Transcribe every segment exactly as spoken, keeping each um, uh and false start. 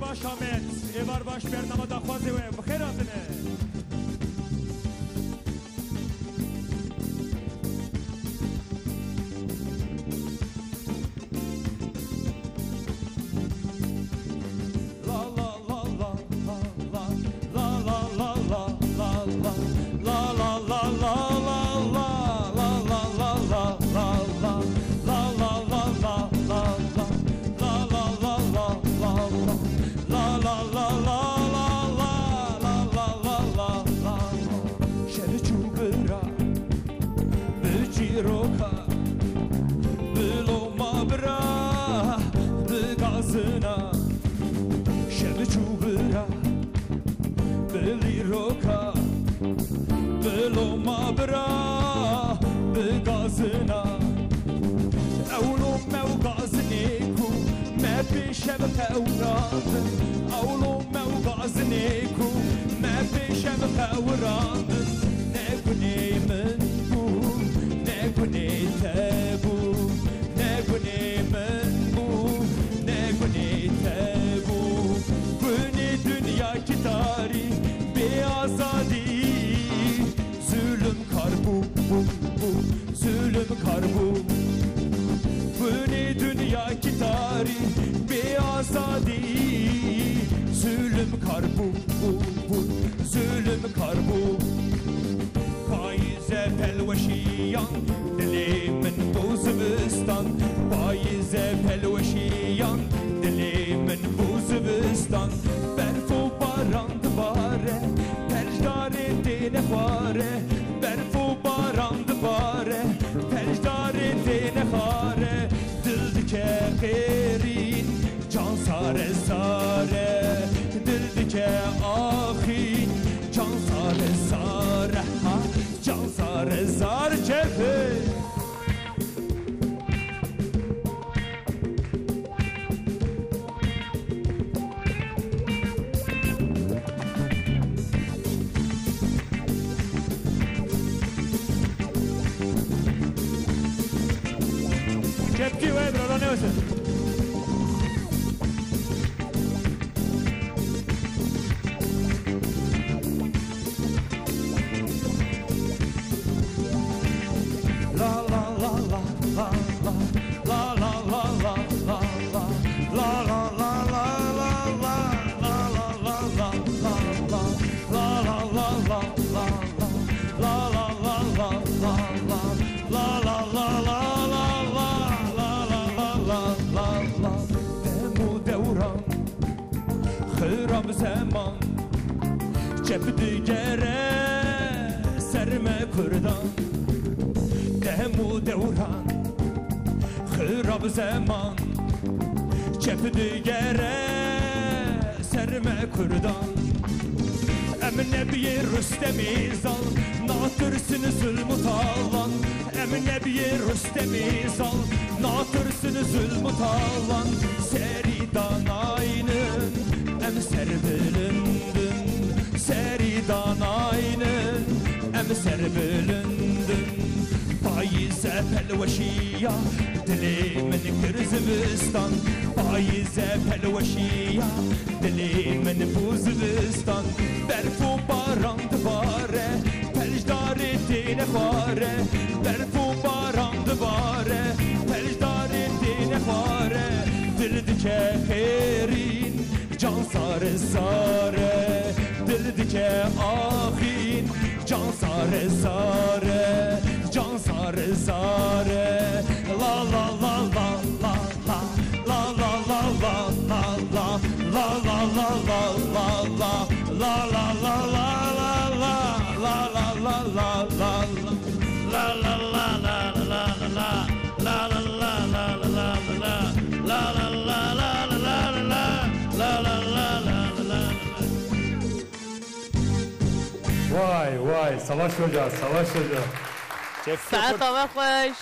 Baş Amed, êvar baş bernama daxwazê we, bi xêr hatine. Şer çû bira bi çîroka, bi loma bira, bi gazina. Şer çû bira bi lîroka, bi loma bira, bi gazina. Ew lome û gazinê ku me pêşev qewirandin, ew lome û gazinê ku me pêşev qewirandin, ne gunê min bû, ne gunê te bû, ne gunê min bû, ne gunê te bû. Gunê dinyakî tarî bê azadî, zulm kar bû, bû, bû, zulm kar bû. Gunê dinyakî tarî bê azadî, zulm kar bû, bû, bû, zulm kar bû. Payîze pelweşiyan dilê min bû zivistan, payîze pelweşiyan dilê min bû zivistan. Berf û baran dibare, peldarê têne xware, berf û baran dibare, peldarê têne xware. Dil dike qêrîn, can sare sare, dil dike axîn, can sare sare, ha, can sare sare çepe. Kepkî we bira, ne wese. Dem û dewran xirab zeman çep digere ser me Kurdan. Dem û dewran xirab zeman çep digere ser me Kurdan. Em nebiyê Rustemê zal, natirsin zulm û talan. Em nebiyê Rustemê zal, natirsin zulm û talan. Serî danaynin, em serbilindin. Serî danaynin, em serbilindin. Payîze pelweşiya dilê min kir zivistan. Payîze pelweşiya dilê min bû zivistan. Berf û baran dibare, peldarê têne xware. Berf û baran dibare, peldarê têne xware. Dil dike qêrîn, can sare sare. Dil dike axîn, can sare sare, can sare sare. La la la la la la. Vay vay, Savaş Hoca, Savaş Hoca. Saeta we xweş.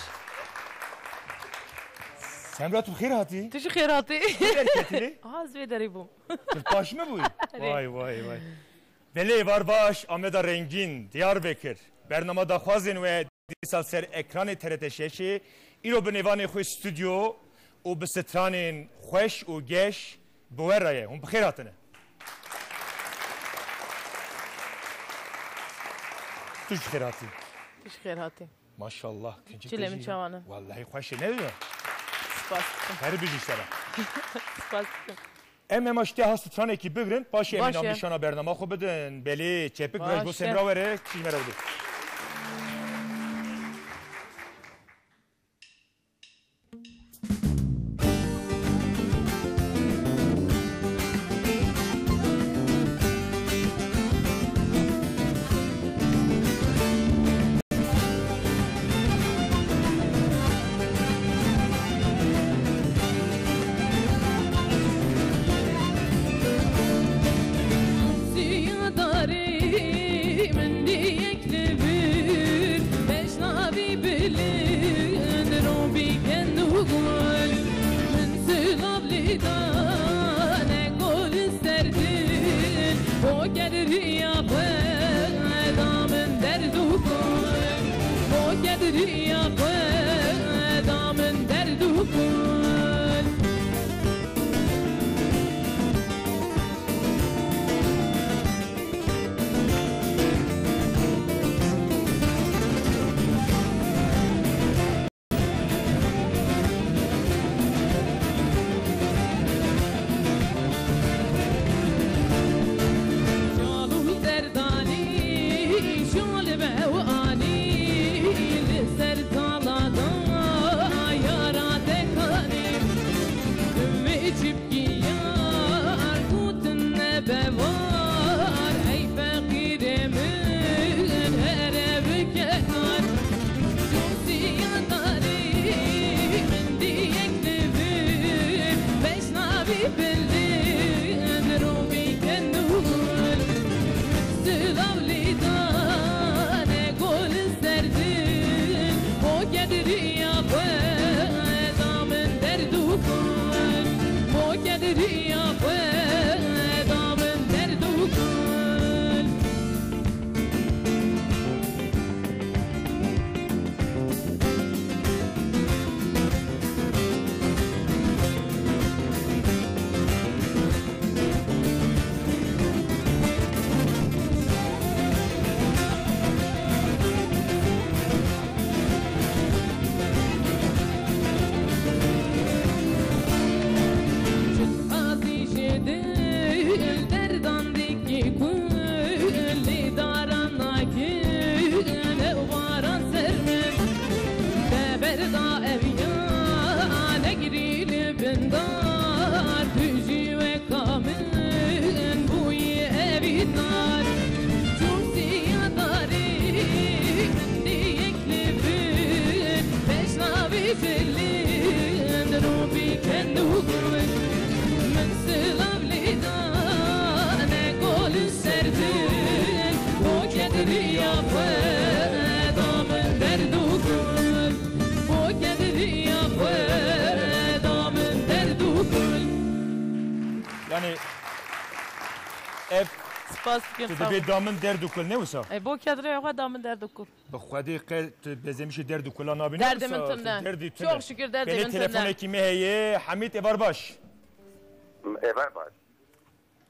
Semra, tu xêr hatî? Tu jî xêr hatî. Xêr ketî. Aha, ez vê derê bûm. Tu paş me bûyî? Erê. Vay vay vay. Belê, êvar baş, Ameda Rengîn, Diyarbekir. Bernama daxwazên we dîsa ser ekranê T R T şeşê. Îro bi nêvanê xwe stûdyo û bi stranên xweş û geş Bi we re ye. Hûn bi xêr hatine. Tu jî xêr hatî. Tu jî xêr hatî. Maşallah. Çile min çawan e. Wellahî xweş e, ne diyor? Spas dikim. Her bijî sera. Spas dikim. Em ema ji te hast stranekî bigrin, paşê em Baş e. Nîşana bernama xwe bidin. Belê, çepik viraj bo Baş e. Semra were, çî ji me re bidin. Siya darê min diyek li vir, beşnavî bilind robî kend û gul. Min silav lê da ne gol serdin, bo ked riya xwe da min derd û gul. Bo ked riya xwe da min derd û gul. Şal û derdanî, şal be û anî, li ser tala da yara te kanî. Wê çi Giyar gotin ne bevar, ey feqîrê min, here bike kar. Cosiya darê min diyek li vir, beşnavî bilind robî kend û gul. Silav lê dane gol serdin, bo ked riya xwe da min derd û gul. Bo ked riya xwe da min derd û gul. Azî ji dil derdan dikî kul, lê daran nakin ew baran ser min. Te berda ev ya negrî li bin dar, tu jî wek Ka min bûyî evî nar, cûrsiya darê min diyek li vir, beşnavî bilind robî kend û gul. Min silav lê dane gol serdin, bo ked riya xwe da min derd û gul. Bo ked riya xwe da min derd û gul. Yani ev Spas dikim, tu sağ ol. Dibê da min derd û kul ne wisa? E, bo ked riya xwe da min derd û kul. Bi Xwedê qe tu bezemişê derd û kula nabîne. Derdê min wisa, tune. Derdî tune. Çok şükür derdê min tune. Belê telefonekî me heye. Hemîd, êvar baş. Êvar baş.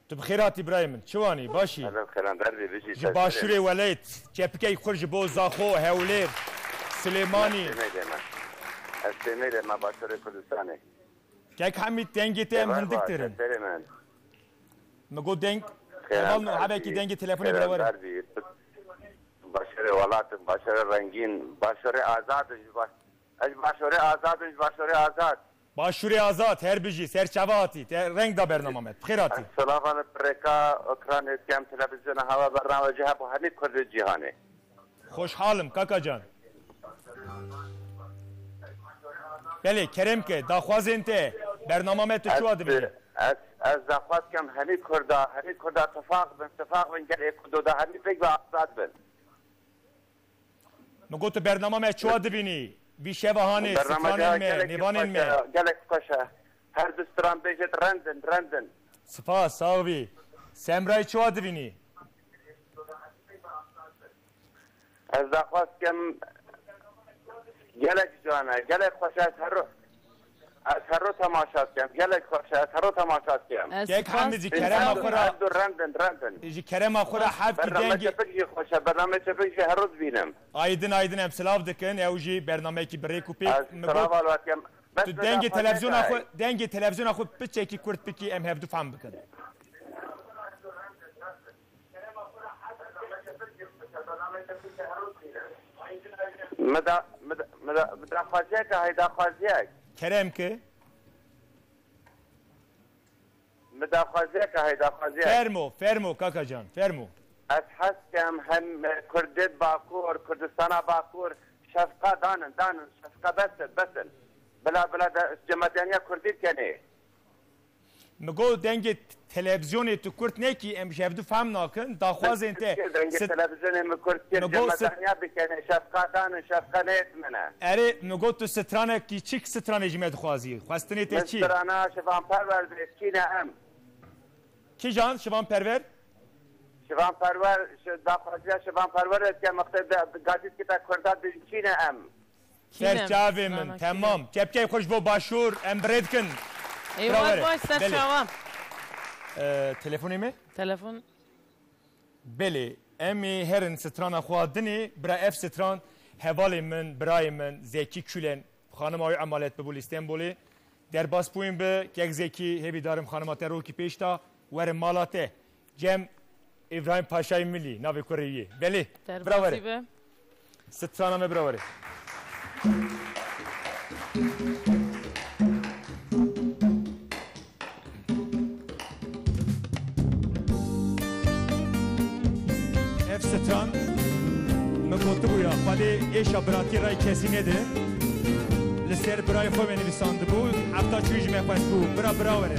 Tu bi xêr hatî birayê min. Çi wanî? Başî? Ez xêran, derdê bijî. Ji başûrê welêt, çepikek xurt ji bo Zaxo, Hewlêr, Silêmanî. Ez Sêmêlê me. Ez Sêmêlê me, başûrê Kurdistanê. Kek Hemîd, dengê te em hindik dirin. Serê min. Min got deng, heval hebekî dengê telefonê bira were. Başûrê welat in, başûrê rengîn, başûrê azad in ji baş-, ez ji başûrê azad in, ji başûrê azad. Başûrê Azad, her bijî, ser çava hatî, te reng da bernama me. Bi xêr hatî. Ez silava li rêka ekranê dikem, televizyona hewa bername cih hebû hemî Kurdê cîhanê. Xweşhal im, kaka can. Belê, kerem ke, daxwazên te, bernama me tu çawa dibînî? Ez, ez daxwaz kem hemî Kurda, hemî Kurda tifaq bin, tifaq bin, gelê Kurdo da hemî pêk ve azad bin. Min got, tu bernama me çawa dibînî? Vî şeva hanê, stranên me, mêvanên me. Gelek xweş e. Her du stran bêjit rendin, rendin. Spas, sax bî. Semrayê çawa dibînî? Ez daxwaz kem gelek can e, gelek xweş e, ez her ro-, Ez hero temaşa dikim. Gelek xweş e, ez hero temaşa dikim. Ez Kek spas Hamid, ji dikim. kerema xwe re, Ev du rendin, rendin. ji kerema xwe re heft Bername dengê, çepik jî xweş e, bername çepik jî hero dibînim. Aydin, aydin, em silav dikin. Ew jî bernameyekî bi rêk û pêk. Ez Mi silav got, alvat dikim. Bes tu bi dengê daxwaziyek televîzyona xwe, heye. dengê televîzyona xwe piçekî kurt bikî, em hevdu fehm bikin. Mi da, mi da, mi da, mi daxwaziyek heye, daxwaziyek. Kerem ki. Mi daxwaziyek heye, daxwaziyek. Fermo, fermo, kaka can, fermo. Ez hez dikim hem Kurdê Bakur, Kurdistana Bakur, şefqa danin, danin, şefqa bes in, bes in. Bila, bila de, cematiyaniya Kurdî kenê. Mi got dengê t-, televîzyonê tu kurt nekî, em ji hevdu fehm nakin, daxwazên te. Dengê sit-, televîzyonê mi kurt kir, mi got sit-, cemataniya bikenê, şefqa danin, şefqa neyêt min e. Erê, mi got tu stranekî, çi stranê ji me dixwazî? Xwestinê te Min çi ye? Strana Şivan Perwer dê, çîne em. Kîjan Şivan Perwer? Şivan Perwer, şi-, daxwaziya Şivan Perwer e, ke mexte de, de, gazît kita Kurda din çîne em. Ser çavê min, temam. Kepkey xwe ji bo başûr, em bi rê dikin. Êwar baş, ser çavan. Belê. Ee, telefonê me? Telefon. Belê, em ê herin strana xwe dinê. Bira ev stran hevalê min, birayê min, Zekî Külen, xanima wî emanet bibû li Stenbolê. Derbas bûyîn bi, kek Zekî, hêvî darim xanima te rokî pêş da, were mala te. Cem Îbrahîm Paşayê Milî, navê kurê wî ye. Belê, bira were. Derbasî be. Strana me bira were. Ev stran min gotibû ya, Xwedê êşa biratî ray kesî nede. Li ser birayê xwe me nivîsandibû, hefta çûyî ji me xwestbû, bira bira were.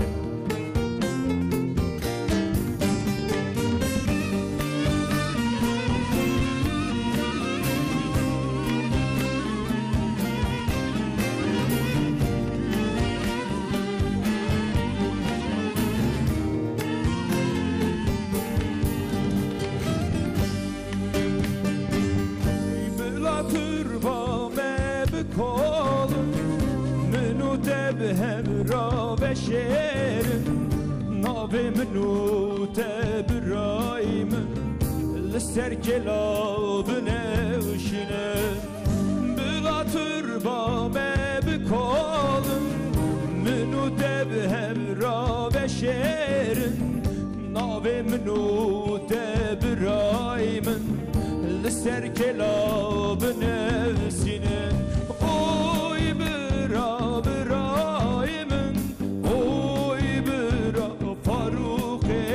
Bila turba me bikolin, min û te bi hev ra veşêrin. Navê min û te birayê min, li ser kêla binewşîne. Bila turba me bikolin, min û te bi hev ra veşêrin. Navê min û te birayê min, li ser kêla binivîsîne. Oy bira, birayê min, oy bira, Farûqê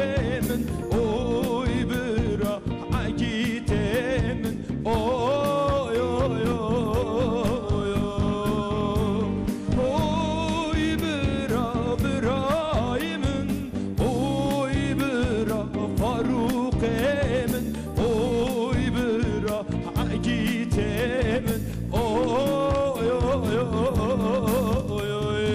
min, oy bira, Egîtê min, oy, oy, oy, oy. Oy bira, birayê min, oy bira, Farûqê min, oy bira, Egîtê min, oy, oy, oy, oy.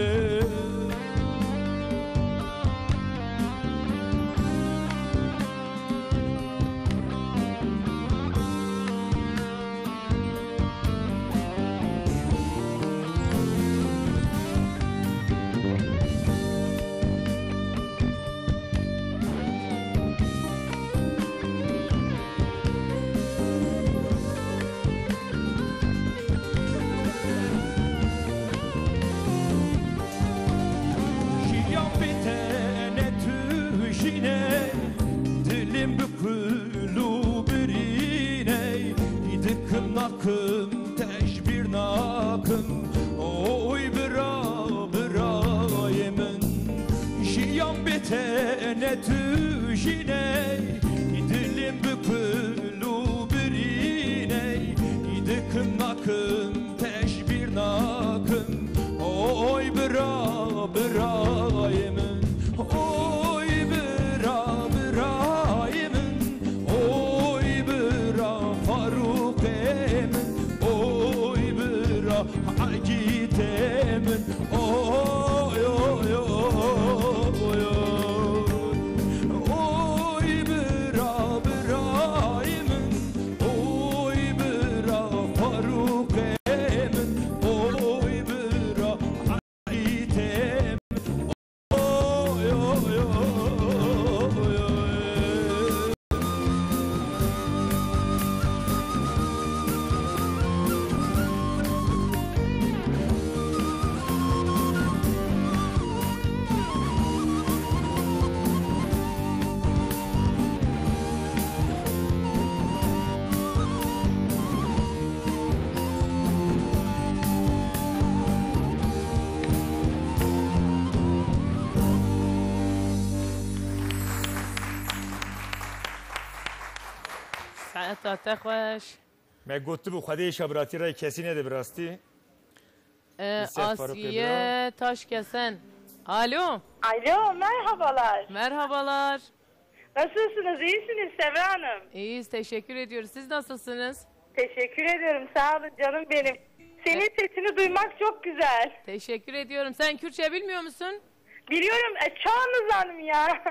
Jiyan bê te ne tu jî ne, dilê min bi kul û birî ne, dikim nakim te ji bîr nakim. Oy bira, birayê min, jiyan bê te ne tu jî ne, dilê min bi kul û birî ne, dikim nakim te ji bîr nakim. Oy bira, birayê min, oy bira, birayê min, oy bira, Farûqê min, oy bira, Egîtê min, oy, oy, oy, oy. Oy bira, birayê Heta te xweş. Me gotibû, Xwedê îşa biratî rey kesî nede bi rastî. Ee, Li ser Farukê Asiye bira. Taşkesen. Alo. Alo, merhabalar. Merhabalar. Nasılsınız, iyisiniz Seval Hanım? İyiyiz, teşekkür ediyoruz. Siz nasılsınız? Teşekkür ediyorum, sağ olun canım benim. Senin E- sesini duymak çok güzel. Teşekkür ediyorum. Sen Kürtçe bilmiyor musun? Biliyorum, e, çoğunu zanım ya.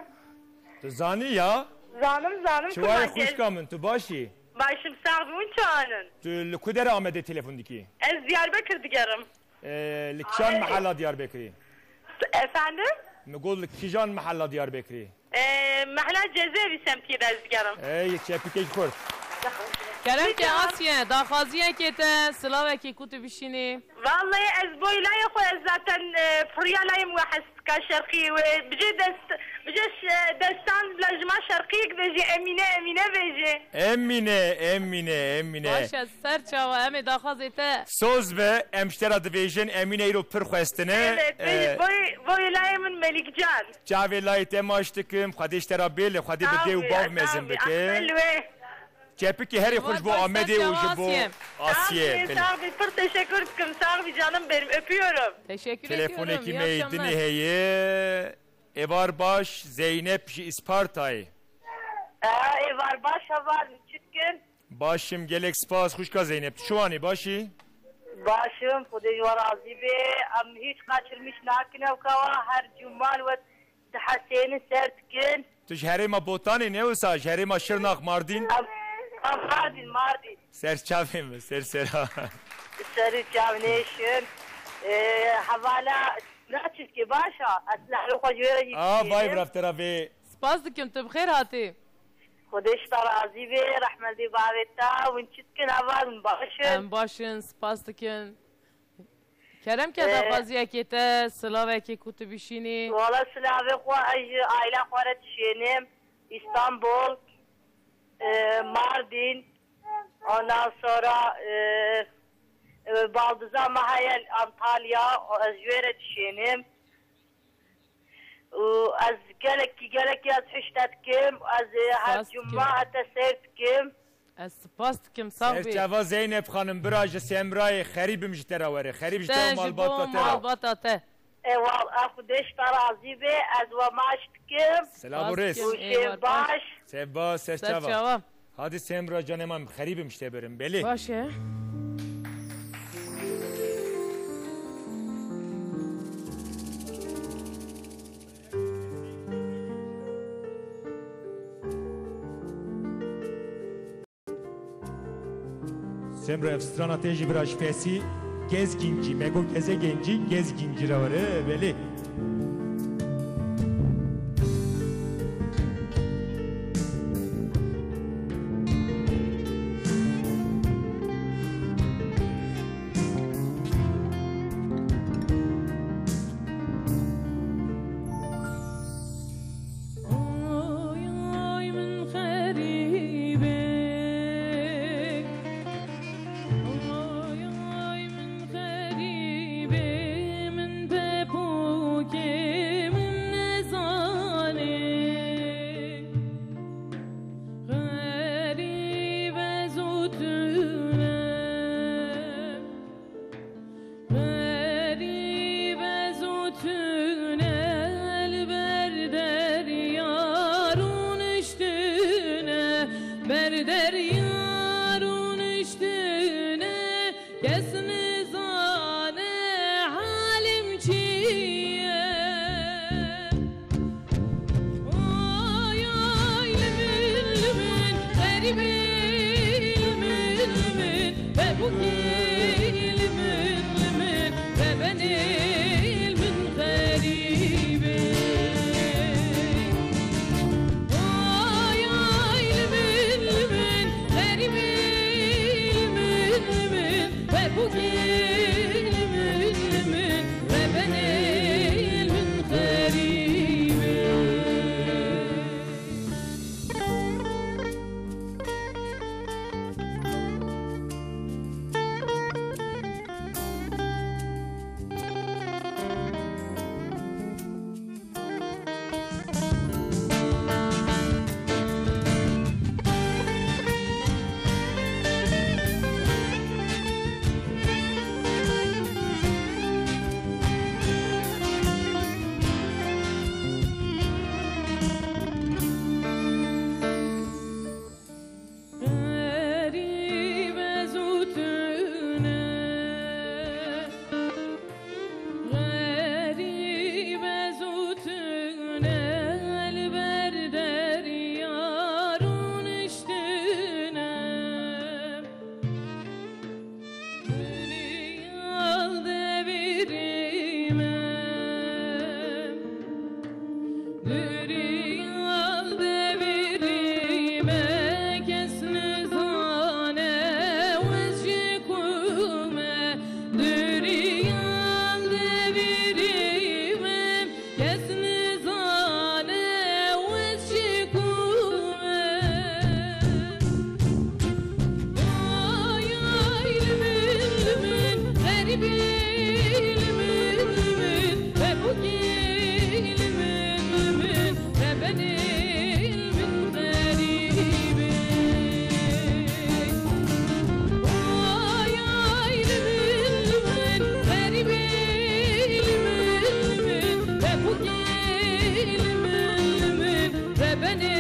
Tu zanî ya? Zanım, zanım. Çi wayê xwişka min, tu baş î? Başım sağ olun, çoğunun. Tu li ku derê Amedê telefon dikî? Ez Diyarbakır digerim. Ee, li kîjan mehela Diyarbekirî? Efendim? Min got li kîjan mehela Diyarbekirî? Ee, mehla Cezayirî semtiyê de ez digerim. Ey, çepikek xurt. Kerem ke Asiye, daxwaziyekê te, silavekî ku tu bişînî. Vallahi ez boy layê xwe, ez zaten, e, piriya layê min we hes dika şerqî we. Bicê dest, bicê ş-, destan bila ji ma şerqiyek bêjê, Emîne, Emîne bêjê. Emîne, Emîne, Emîne. Baş e, ser çawa, em ê daxwazê te. Soz be, em ji te re dibêjin, Emîne îro pir xwestine. Evet, Ee, boy, boy layê min Melikcan. Çavê layê te maç dikim, Xwedê ji te re bê, li Xwedê bi dê û bav mezin bike. Çepikê herî xweş bo Amedê û ji bo Asiye. Sağ ol, sağ ol. Pir teşekkür dikim. Sağ ol canım benim. Öpüyorum. Teşekkür ediyorum. Telefonekî me yê dinê heye. Êvar baş, Zeynep ji Îspartayê. Ee, êvar baş, heval min çi dikin? Baş im, gelek spas, xwişka Zeynep. Tu çi wanî, baş î? Baş im, Xwedê ji we razî be. Em hiç kaçırmış nakin ew kawa, her cuman we dihesênin ser dikin. Tu ji herêma Botanê ne wisa, ji herêma Şirnax, Mardîn? Em, em Mardîn, Mardîn. Ser çavê min, ser sera. Serî çav nêşin. Ee, hevala, naçizkê baş a. Ez lehlo xwe ji wê re jî A, vay dişênim. Bi raftera vê. Spas dikim, tu bi xêr hatî. Xwedê ji te razî be, rehmetê bavê te, hûn çi dikin, heval, hûn baş in? Em baş in, spas dikin. Kerem ke Ee, daxwaziyekê te, silavekê ku tu bişînî. Wala silavê xwe ez ji aîla xwe re dişênim. Îstanbul, e, Mardîn, ondan sonra, e, e, baldiza me heye Antalya, ez ji wê re dişênim. Û ez gelekî, gelekî ez hişte dikim. Ez, e, her cuma hete seyr dikim. Ez spas dikim, sax bî. Serçava Zeynep xanim, bira ji Semrayê, xerîb im ji te re were. Xerîb ji te û malbata te re. Malbata te. E, wal, a Xwedê ji te razî be, ez we maç dikim. Silav û rêz. Û şev baş. Sev baş, serçava. Serçava. Hadi Semra canê man, xerîb im ji te birim, belê. Baş e. Semra, ev strana te jî bira ji Fesî, Gezgincî, me got Gezegencî, Gezgincî re were, belê. Li ber derya rûniştine, derya devirî me. Derya devirî me, kes nizane wez ji ku me. Derya devirî me, kes nizane wez ji ku me. Ay, ay, li min, li min, xerîbî, li min, li min, bebûkî, li min, li min, rebenê, li min, xerîbî. Ay, ay, li min, li min, xerîbî, li min, li min, bebûkî, li min, li min, rebenê,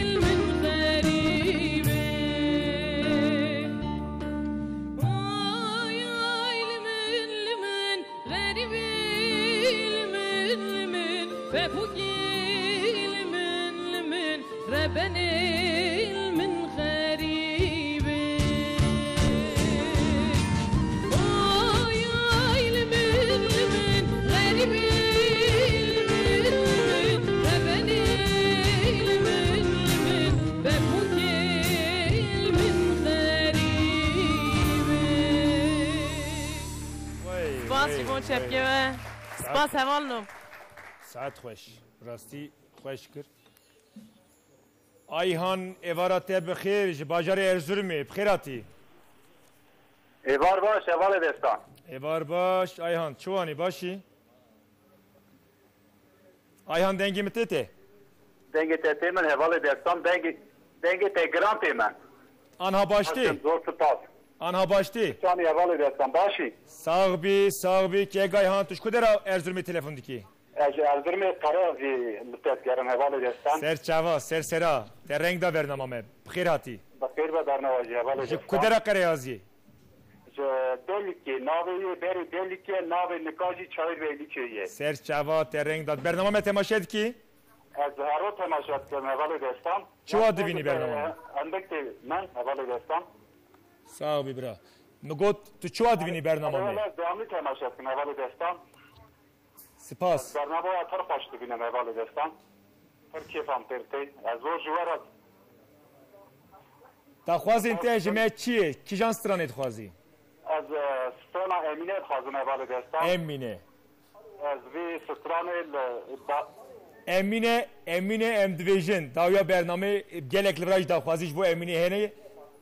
li min, xerîbî. Ay, ay, li min, li min, xerîbî, li min, li min, bebûkî, li min, li min, rebenê, li min, xerîbî. Ay, ay, li min, li min, xerîbî, li min, li min, rebenê, li min, li min, bebûkê, li min, xerîbî. Wey, Spas wey, ji bo wey. Çepkê we. Saet Spas hevalno. Saet xweş. Rastî xweş kir. Ayhan, êvara te bi xêr, ji bajarê Erzurumê, bi xêr hatî. Êvar baş, hevalê Destan. Êvar baş, Ayhan, çi wanî, baş î? Ayhan, dengê min tê te? Dengê te tê min, hevalê Destan, dengê, dengê te giran tê min. Anha baş tê? Hakim, zor spas. Anha baş tê? Çanî, hevalê Destan, baş î? Sax bî, sax bî, kek Ayhan, tu ji ku dera Erzurumê telefon dikî? Ez ji Erzurumê Qereyazî li te digerim, hevalê Destan. Ser çava, ser sera. Te reng da bernama me. Bi xêr hatî. Bi xêr be bernama jî, hevalê Destan. Ji ku dera Qereyaziyê? Ji Delikê, navê yê berê Delikê, navê nika jî Çayirbeylîkê ye. Ser çava, te reng da. Bernama me temaşe dikî? Ez her roj temaşe dikim, hevalê Destan. Çawa divînî bernama me? Endek tê min, hevalê Destan. Sax bî bira. Min got, tu çawa divînî bernama me? Ez devamlı temaşe dikim, hevalê Destan. Spas. Bernama we pir xweş dibînim, hevalê Destan. Pir kêfam pê tê. Ez zor ji we re. Daxwazên te ji me çi ye? Kîjan stranê dixwazî? Ez, e, strana Emîne dixwazim, hevalê Destan. Emîne. Ez vê stranê li ba- Emîne, Emîne em dibêjin. Dawiya bernamê gelek li vira jî daxwazî ji bo Emîne hene.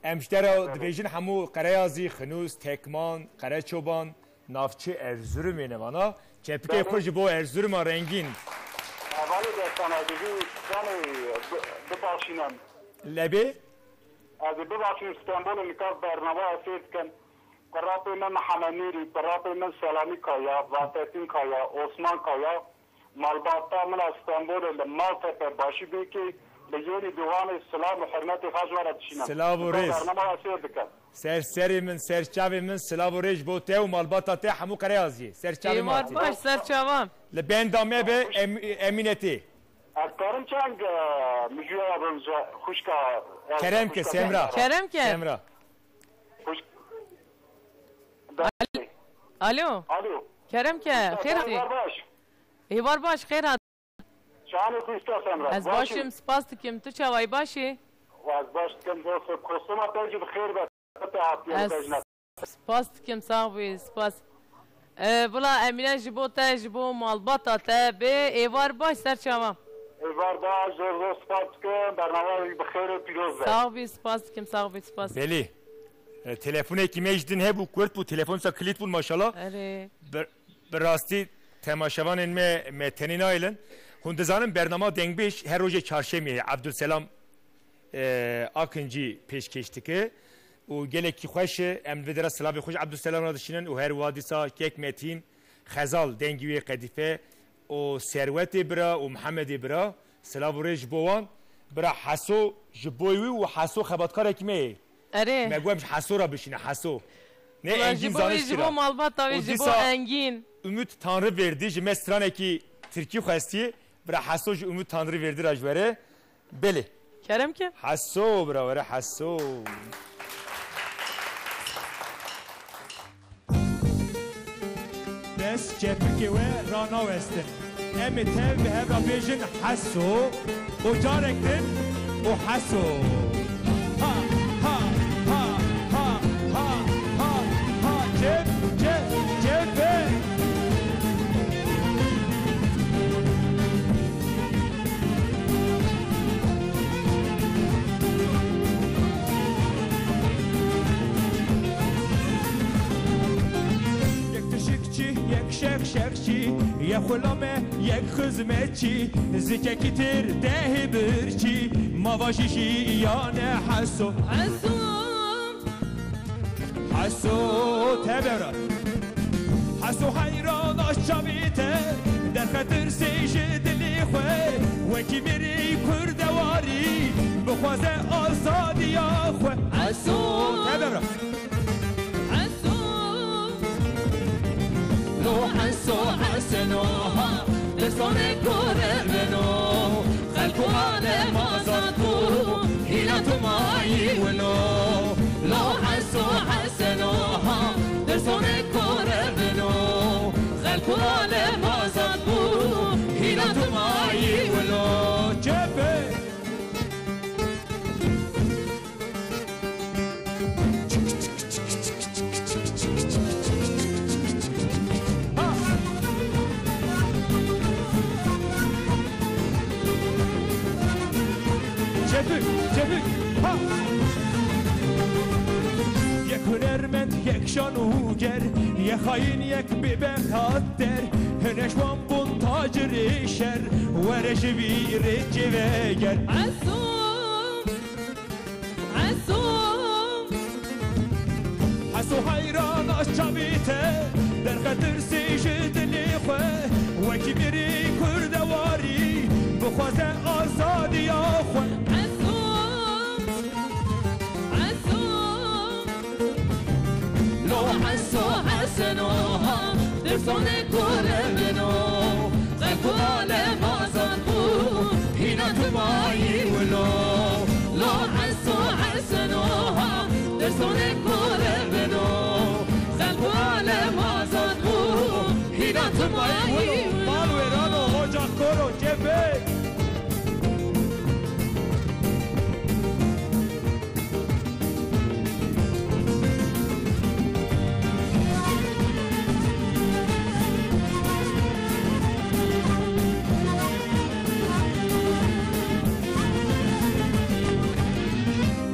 Em ji te re dibêjin hemû Qereyazî, Xinûs, Tekman, Qereçoban. Navçe Erzurumê ne vana. Çepikê xwe ji bo Erzuruma rengîn. Hevalê Destan, ez vî stranê bi-, bibaşînim. Lebê? Ez ê bibaşînim Stenbolê, nika bernama ez sêr dikim. Qirapê min Mihemed Nûrî, qirapê min Selamî Kaya, Vahdetîn Kaya, Osman Kaya, malbata min a Stenbolê li Maltepe başî bêkê, li Yênî Dûxanê silav û hurmetê xwe ji we re dişînim. Silav û rêz. Bernama ez sêr dikim. Ser serê min, ser çavê min, silav û rêz bo te û malbata te hemû Qereyaziyê. Ser çavê min. Êvar baş, ser çavan. Li benda me be, Em-, Emîne tê. Ez karim çend, e, mijûya bim ji xwişka, e, Kerem ke, xwişka Semra. Kerem ke. Semra. Xwişk-, Alo. Alo. Kerem ke, xêr hatî. Êvar baş. Êvar baş, xêr hatî. Çawanê xwîsta Semra. Ez baş im, spas dikim. Tu çawa yî, baş î? Ez baş dikim, dost. Kostuma te jî bi xêr be. Te hatiye Ez bejna. Spas dikim, sax bî, spas. E, bila Emîne ji bo te, ji bo malbata te bê êvar baş ser çavan. Êvar baş, zor zor spas dikim. Bernama wî bi xêr û pîroz be. Sax bî, spas dikim, sax bî, spas. Belê. E, telefonekî me ji din hebû, kurt bû, telefon sa kilît bûn maşallah. Erê. Bi, bi rastî temaşevanên me, me tenê nayêlin. Hûn dizanin bernama Dengbêj her rojê çarşemê heye. Ebdulselam, e, Akincî pêşkêş dike û gelekî xweş e. Em li vê dera silavê xwe ji Ebdulselam re dişînin û her wiha dîsa kek Metîn, Xezal, dengî wê Qedîfe û Serwetê bira û Mihemedê bira. Silav û rê ji bo wan. Bira Heso ji bo wî û Heso xebatkarekî me ye. Erê. Me got em ji Heso re bişîne, Heso. Ne Engîn zanişt kira. Ji bo malbata wî, ji bo Engîn. Umut Tanrıverdi ji me stranekî tirkî xwestiye. Bira Heso ji Umut Tanrı Verdi ra ji were. Belê. Kerem ke. Heso, bira were Heso. Dest çepikê we ranawestin. Em ê tev bi hev re bêjin Heso û carek din û Heso. Ha, ha, ha, ha, ha, ha, ha, çep, çep, çep. Yek tişikçî, yek şekşekçî, yek xulame, yek xizmetçî, zikekî tir dehê birçî, ma vajî jî yane Heso. Heso. Heso tevera. Heso heyrana çavê te, derxe tirsê ji dilê xwe, wekî mirî kurdewarî, bixwaze azadiya xwe. Heso tevera. Heso. Lo Heso Heseno ha, tirsonê kore beno, xelk û alem azad bû, hîna tu mayî wilo. Lo Heso Heseno ha, tirsonê kore beno, xelk û alem azad bû, hîna tu mayî wilo. Çepê. Çepik, çepik, ha! Yek hunermend, yek şanûger, yek xayîn, yek bêbexat der. Hinek ji wan bûn tacirê şer, were ji vî rêkê veger. Heso! Heso! Heso heyran a çavê te, derxe tirsê ji dilê xwe, wekî mirî kurdewarî, bixwaze azadiya xwe. Heso! Heso! Lo Heso Heseno ha, tirsonê kore beno, xelk û alem azad bû, hîna tu mayî wilo. Lo Heso Heseno ha, tirsonê kore beno, xelk û alem azad bû, hîna tu mayî wilo. Mal wêran o, ocax kor o, çepê.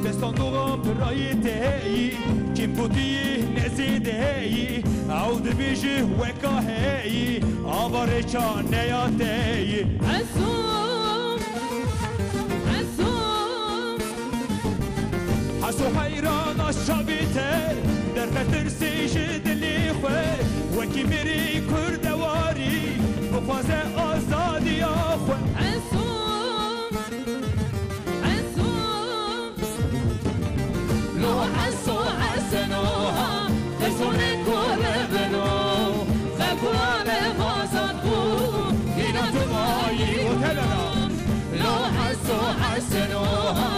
Destan doxan pirayê te yî, kêmgotiyê nezêde yî, ew dibêje weka heyî, ava rêça neya te yî. Heso! Heso! Heso heyran a çavê te, derxe tirsê ji dilê xwe, wekî mirî kurdewarî, bixwaze azadiya xwe. Heso! Heso! Lo Heso Heseno ha, tirsonê kore beno, xelk û alem azad bû, hîna tu mayî wilo. Lo Heso Heseno ha,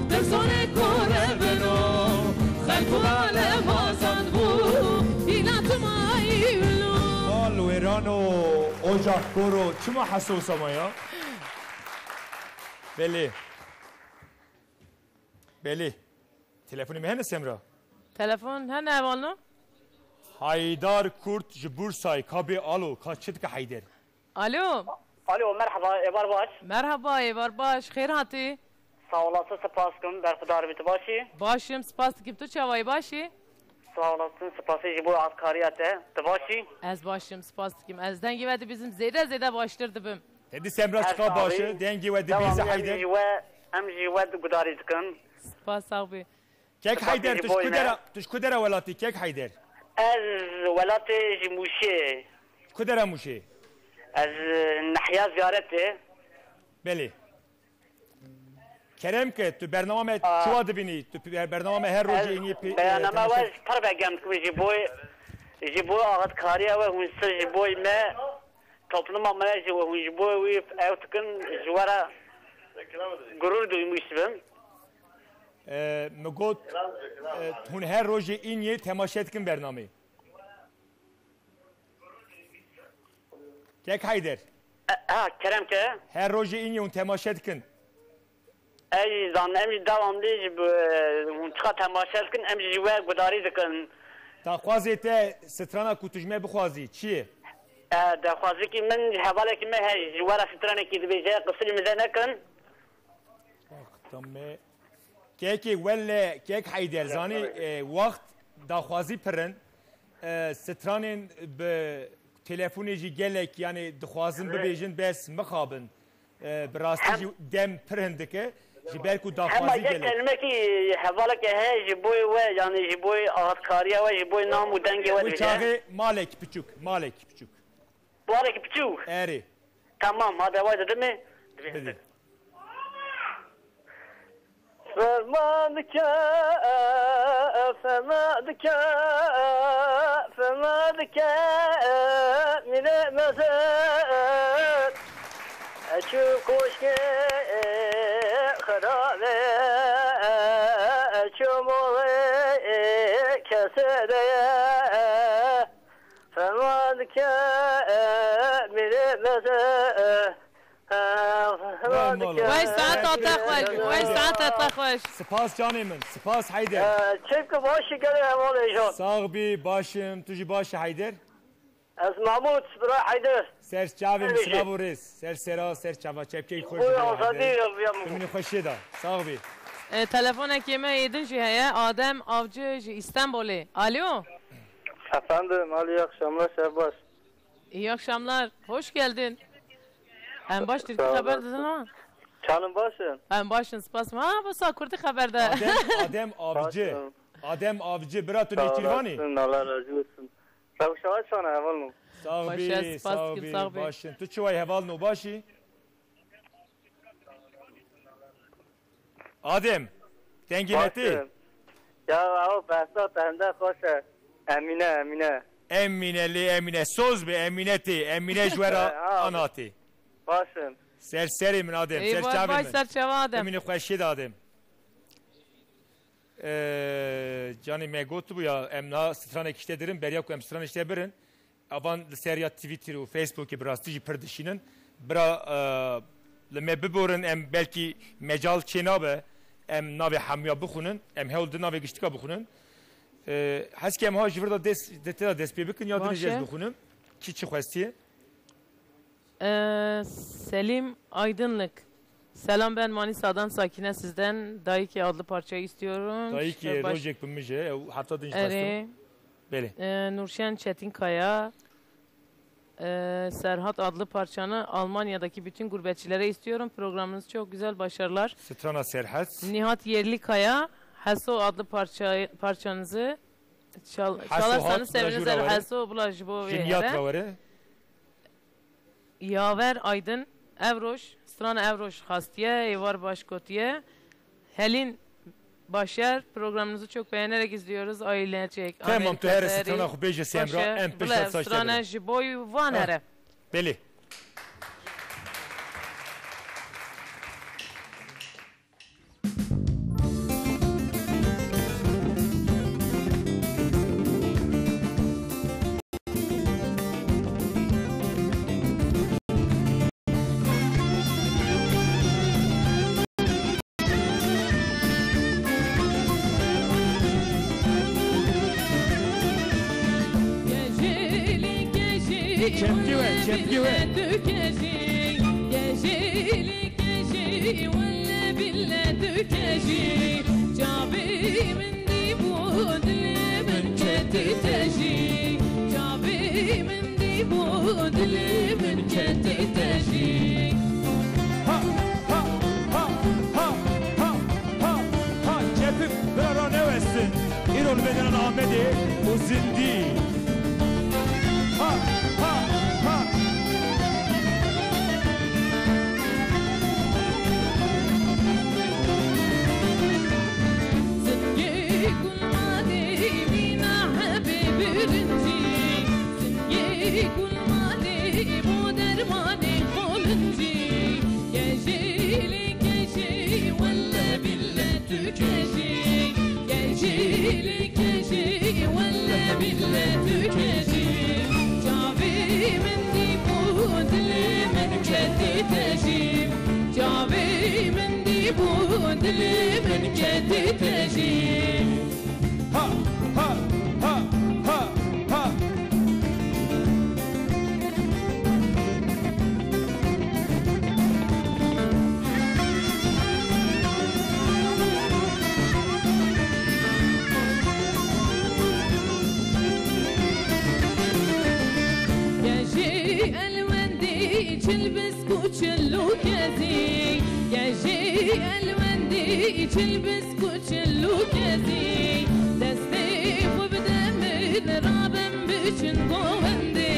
tirsonê kore beno, xelk û alem azad bû, hîna tu mayî wilo. Mal wêran o, ocax kor o, çima Heso wisa ma ya? Belê. Belê. Telefonê me hene Semra? Telefon hene, hevalno? Haydar Kurt ji Bursayê, ka bê alo, ka çi dike Heyder? Alo. Alo, merhaba, êvar baş. Merhaba, êvar baş. Xêr hatî. Sağ olasın, spas dikim. Berxudar bî, tu baş î? Baş im, spas dikim. Tu çawa yî, baş î? Sağ olasın, spasî ji bo alîkariya te. Tu baş î? Ez baş im, spas dikim. Ez dengê we dibînim, zêde zêde baştir dibim. Te dî Semra çiqa baş e, dengê we dibîze Heyder. Em jî we, em jî we gudarî dikin. Spas, sax bî. Kek Heyder, tu ji ku dera, tu ji ku dera welatî, Kek Heyder? Ez welatê ji Mûşê. Ku dera Mûşê? Ez, e, nehiya Ziyaretê. Belê. Kerem ke, tu bernama me çawa dibînî? Tu ber-, bernama me her rojê înî pê-, e, bernama we temaşe. Pir vegem dikim ji bo, ji bo axtkariya we hûn sir ji bo me. Topluma me jî hûn ji bo wî ew dikin, ji we re gurur duymuştum. E, min got, e, hûn her rojê Îniyê temaşe dikin bernameyê. Kek Heyder. E, ha, kerem ke. Her rojê Îniyê hûn temaşe dikin. Ez jî zan, em jî devamlî ji bi, hûn çiqa temaşe dikin, em jî ji we gudarî dikin. Daxwazê te strana ku tu ji me bixwazî, çi ye? E, daxwazekî min, hevalekî me heye, ji we re stranekî dibêje, qifilî min de nekin. Wexta me. Kekê wele, kek Heyder zanî, e, wext daxwazî pir in. E, stranên bi telefonê jî gelek, yani dixwazin bibêjin, bes mixabin. E, bi rastî jî dem pir hindik e, ji ber ku daxwazî gelek. Hema yek kelimekî hevaleke heye ji bo we, yani ji bo axtkariya we, ji bo nam û dengê we dibêje. Wê çaxê malek piçûk, malek piçûk. Malek piçûk? Erê. Tamam, hadi vay dedim mi? Bidin. Ferman dike, ferman dike, ferman dike, mîne mezin. Eçû koşkê xirabê, eçû moxê kesê de ye. Ferman dike, mîne mezin. Wey saeta te xweş, wey saeta te xweş. Spas canê min, spas Heyder. Çimkî baş î gelê hevalê jan. Sax bî, baş im. Tu jî baş î Heyder? Ez Mahmûd, bira Heyder. Ser çavê min, silav û rêz. Ser sera, ser çava, çepkeyê xweş. Bû azadî ya. Min xweşê da. Sax bî. E, telefonekê me êdin jî heye. Adem Avcı ji Îstenbolê. Alo. Efendim, alo, iyi akşamlar, şev baş. İyi akşamlar, hoş geldin. Em baş Tirkî xeber didin ha? Çanim baş in? Em baş in, spas. Ha, wisa Kurdî xeber de. Adem, Adem Avcı. Baş in. Adem Avcı, bira tu Nêçîrvan î? Sağ olasın, Allah razı olsun. Rewşa we çawa hevalno? Sax bî, sax bî, baş in. Tu çi wayî hevalno, baş î? Adem, dengê me tê? Baş in. Ya, ew behsa te hinde xweş e. Emîne, Emîne. Emîne lê Emîne. Soz be, Emîne tê. Emîne ji we re ana tê. Baş in. Ser serê min Adem, ser çavê min. Ey, vay, vay, ser çava Adem. Emîne xweşê de Adem. Ee, canê me gotibû ya, em niha stranek îşte dirin, beriya ku em stranek îşte birin. Evan li ser ya Twitter û Facebookê bi rastî jî pir dişînin. Bira, e, li me biborin, em belkî mecal çênabe, em navê hemûya bixwînin, em hewl di navê giştika bixwînin. E, heskê em ha ji vir de dest, de tê de dest pê bikin, ya din jî ez bixwînim. Kî çi xwestiye? E, Selim Aydınlık. Selam, ben Manisa'dan Sakine, sizden Dayiki adlı parçayı istiyorum. Dayiki, e, baş- rojek bi min jî, ew heta din jî xwestim. Erê. Belê. Ee, Nurşen Çetinkaya, ee, Serhat adlı parçanı Almanya'daki bütün gurbetçilere istiyorum. Programınız çok güzel, başarılar. Strana Serhat. Nihat Yerlikaya, Heso adlı parça, parçanızı çal-, çalarsanız seviniriz. Heso, Heso, bila ji bo vê here. Ji Nihat re were. Yaver Aydın, ev roj, strana ev roj xastiye, êvar baş gotiye. Helîn Başar, programınızı çok beğenerek izliyoruz, ailecek. Tamam, tu here strana xwe bêje Semra, em pêşa strana ji bo van here. Belê. Çepkî we, çepkî we. Kejî, welle bille tu kejî. Çavê min dî bû dilê min ketî tejî. Çavê min dî bû dilê min ketî tejî. Ha, ha, ha, ha, ha, ha, ha, çepik bira ranewestin. Îro li vê derê li Amedê û zindî. Ha, ha, ha. Zingê gul malê mîna hebê bilincî. Zingê gul malê bo Te jî çavê min dî bû, dilê min ketî te jî. Ha, ha, ha, ha, ha. Gejî elwendî çil bisk û çil û kezî. Gejî elwendî çil bisk û çil û kezî. Destê xwe bide min, rabim biçin govendê.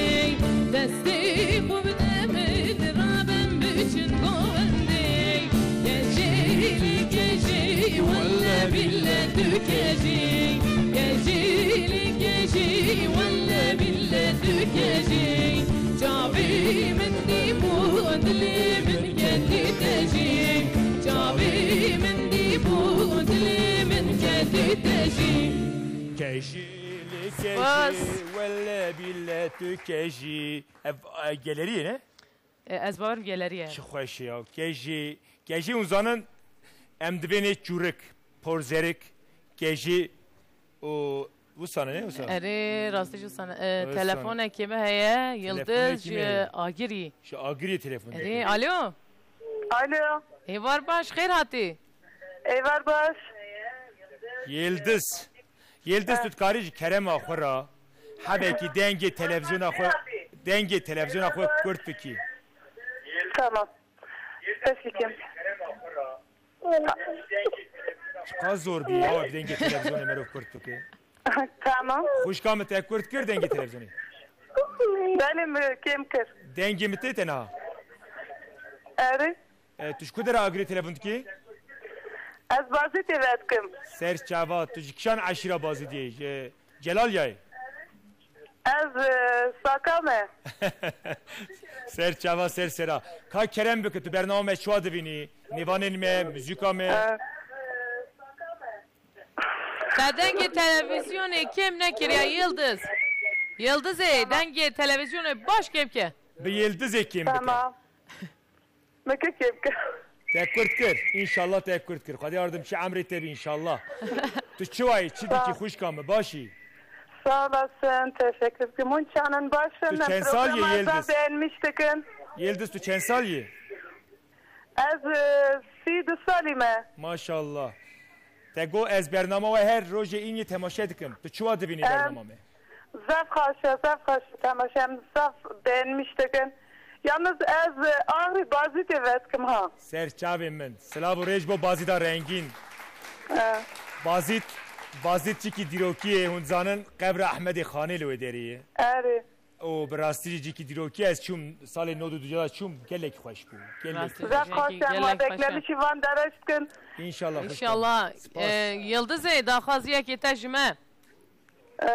Destê xwe bide min, rabim biçin govendê. Kejî li kejî, welle bille tu kejî. Kejî li kejî, welle bille tu kejî. Çavê min dî bû, dilê min ketî te jî. Çavê min dî bû, dilê min ketî te jî. Kejî li kejî, Spas. Welle bille tu kejî. Ev, e, gelerî ye, ne? E, ez bawerim geleriye. Çi xweş e ya. Kejî, kejî hûn zanin, em divênê çûrik, porzerik, kejî û wisa ne, ne wisa? Erê, rastî ji wisa ne. E, Wisa ne. Telefonekê me heye, Yildiz, Telefonekî ji me heye. Agirî. Ji Agirî telefon Erê, dike. Alo. Alo. Êvar baş, xêr hatî. Êvar baş. Yildiz. Yildiz, tu dikarî ji kerema xwe re hebekî dengê televizyona xwe, dengê televizyona xwe kurt bikî. Tamam. Pes dikim. Çiqas zor bî ya, ev dengê televizyonê merov kurt bike. Tamam. Xwişka min te kurt kir dengê televizyonê? Belê, min kêm kir. Dengê min tê te niha? Erê. E, tu ji ku dera Agirê telefon dikî? Ez Bazîdê ve dikim. Ser çava, tu ji kîjan eşîra Bazîdê yî? Ji Celal yayê? Ez, e, Saka me. Ser çava, ser sera. Ka kerem bike, tu bernama me çawa divînî? Nêvanên me, muzîka me? E. Te dengê televizyonê kêm nekiriye Yildiz. Yildizê, dengê televizyonê baş kêm ke. Bi Yildizê kêm bike. Tamam. Meke kêm ke. Te kurt kir. Înşallah te kurt kir. Xwedê yardim çi emrê te bi înşallah. Tu çi wayî, çi dikî xwişka min, başî? Sağ olasın, teşekkür ederim. Hûn çanin baş in, Tu çend sal yê, programı Yildiz? Beğenmiş dikin. Yildiz, tu çend sal yê? Ez, e, sî du salî me. Maşallah. Te got ez bernama we her rojê înî temaşe dikim. Tu çiwa dibînî Em, bernama me? Zaf xweş e, zaf xweş e temaşe, em zaf beğenmiş dikin. Yalnız ez, e, Agri Bazîdê ve dikim ha. Ser çavê min. Silav û rêz bo Bazîda rengîn. E. Bazîd, Bazîd çikî dîrokî ye, hûn zanin qebra Ehmedê Xanê li wê derê ye. Erê. û bi rastî jî cîkî dîrokî ez çûm, salê nod û du de çûm, gelekî xweş bû. Gelekî Rastî xweş. Zaf xweş e, ma beklemişî van dere dikin. Înşallah, xweş. Înşallah. Spas. E, Yıldızê, daxwaziyekê te ji me. E,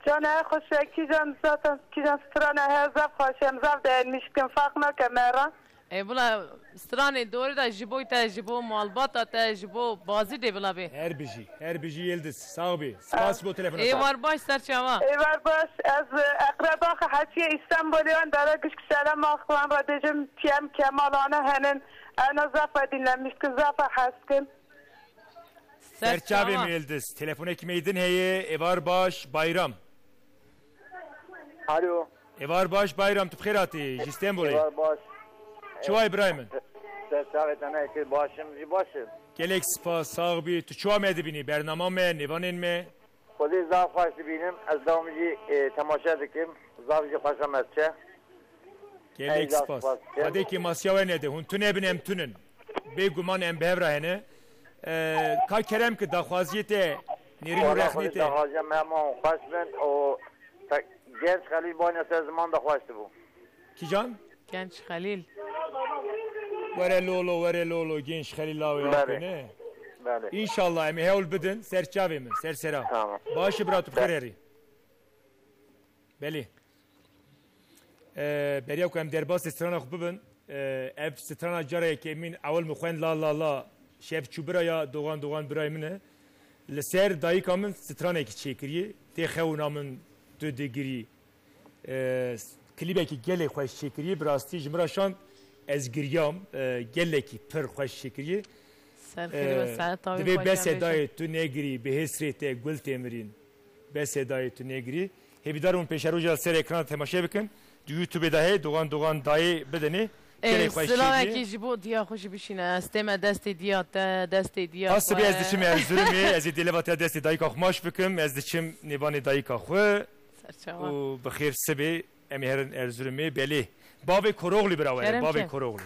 canê xweş e, kîjan zaten, kîjan strana he, zaf xweş e, em zaf değermiş dikin, fark nake me re. E, bila stranê dor de ji bo te, ji bo malbata te, ji bo Bazîdê bila bê. Her bijî, her bijî Yildiz. Sağ bî. Spas bo telefona te. Êvar baş, ser çava. Êvar baş, ez, e, eqreba xwe hetiye Îstanbulê, wan dara gişk selam axwan re dêjim, piyem Kemal ane henin. Ena zafa dinlenmiş kin, zafa hes kin. Ser çavê min Yildiz. Telefonekî me din heye, êvar baş, Bayram. Alo. Êvar baş Bayram, tu bi xêr hatî ji Stenbolê. Êvar baş. Çi wayî birayê min? Ser çavê te neyê, baş im, jî baş im. Gelek spas, sax bî. Tu çiwa me dibînî? Bernama me, nêvanên me? Xwedê zaf xweş dibînim. Ez dawam jî, e, temaşe dikim. Zaf jî xweşa me diçe. Gelek spas. Xwedê kêmasiya we nede. Hûn tune bin, em tunin. Bêguman em bi hev re hene. E, ka kerem ki daxwaziyê te, nêrîn û rexnê te. Daxwaziyê me hema xweş bin û te, Genç Xelîl banya ser ziman de xweş dibû. Kîjan? Genç Xelîl. Were lolo, were lolo, Genç Xelîl lawê Belê. Belê. Înşallah em ê hewl bidin, ser çavê min, ser sera. Tamam. Baş e bira, tu bi xêr herî. Belê. E, beriya ku em derbasî strana xwe bibin, e, ev strana cara yekemîn ewil min xwend la la la şev çû bira ya, Doğan Doğan birayê min e. Li ser dayika min stranekî çêkiriye, tê xewna min tu digirî. E, klîbekî gelê xweş çêkiriye, bi rastî ji min re şand, Ez giriyam, e, gelekî pir xweş çêkiriye. Serxêr be, e, saeta wî divê xweş be, besê dayê tu negirî, bi hêsrê te gul têmirîn. Besê dayê tu negirî. Hêvîdar im pêşeroja li ser ekran temaşe bikin. Di YouTube de heye, Dogan Dogan dayê bidinê. Ê, gelek xweş çêkiriye. Silavekî ji bo diya xwe jî bişîne. Ez tême destê diya te, destê diya xwe. Ha, sibê ez diçim Erzurumê, ez ê dêleva te destê dayika xwe maç bikim, ez diçim nêvanê dayika xwe. Serçava. Û bi xêr sibê. Em ê herin Erzurumê, belê. Bavê Koroğlu bira were, Kerem bavê Koroğlu.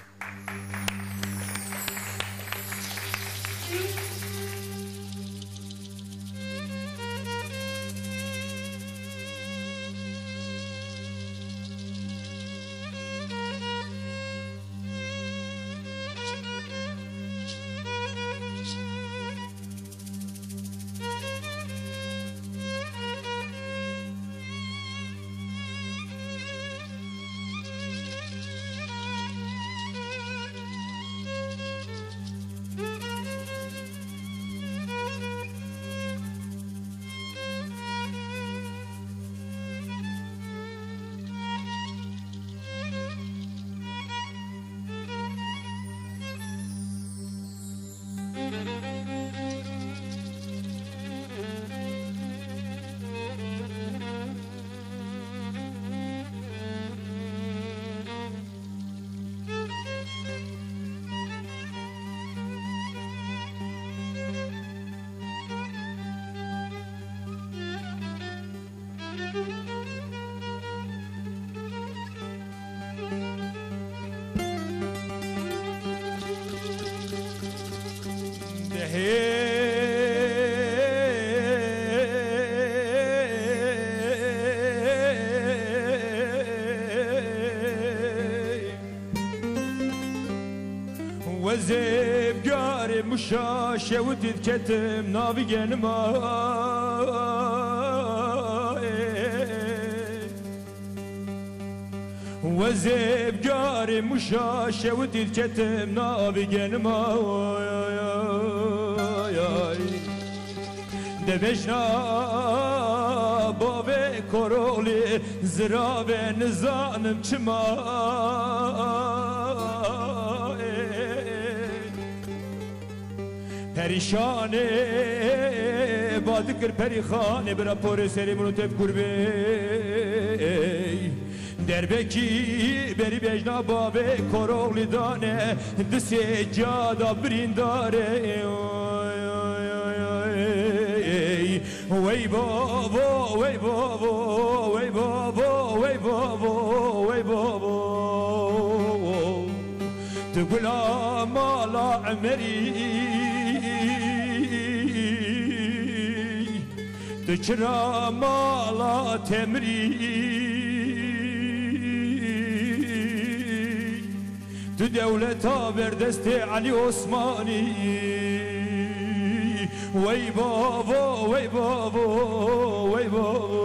Dehê Wezê bi garê muşa şewitî diketim navî genima. Wezê bi garê muşa şewitî diketim navî genima. De bejna bavê Koroğlî zirave nizanim çima. Perîşanê badikir perîxanê bira porê serê min û tev kurbê. Derbekî berî bejna bavê Koroğlî dane di sê ca da birîndare. Wey bavo, wey bavo, wey bavo, wey bavo, wey bavo. Tu gula mala Emerî. Tu çira mala Temrî, tu dewleta ber destê Elî Osmanî. Wey bavo, wey bavo, wey bavo.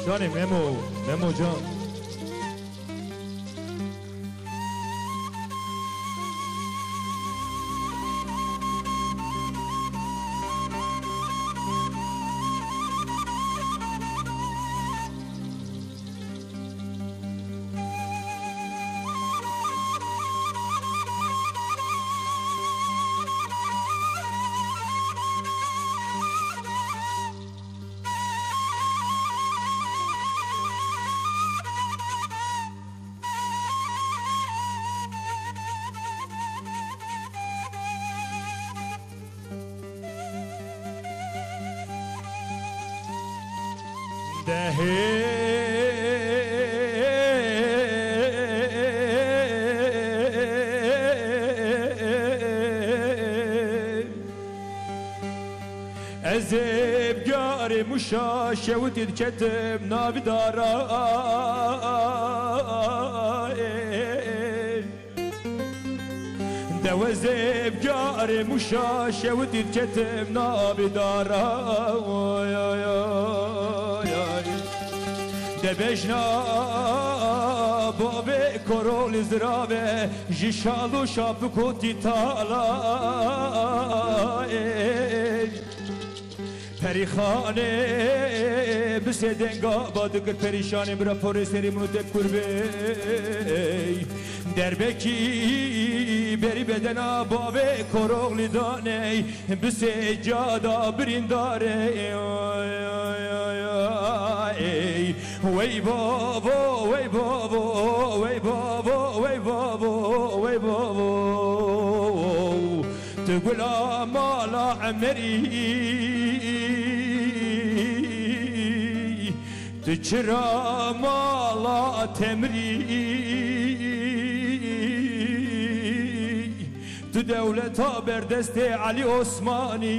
Canê Memo, Memo can. Dehê Ez ê bi garê muşa şewitî diketim navî dara. Ew ez ê bi carê mûşa şewitî diketim navê dara. De bejna bavê korolî zirave ji şal û şapikotî tala. Ê. Perîxanê bi sê denga ba dikir perîşanê, bira porê serî min û te kurbey. Derbekî berî bedena bavê koroxlî daney, bi sê cada birîndarey. Wey bavo, wey bavo, wey bavo, wey bavo, wey bavo. Tu gula mala Emerî, tu çira mala Temrî, tu dewleta berdestê Elî Osmanî.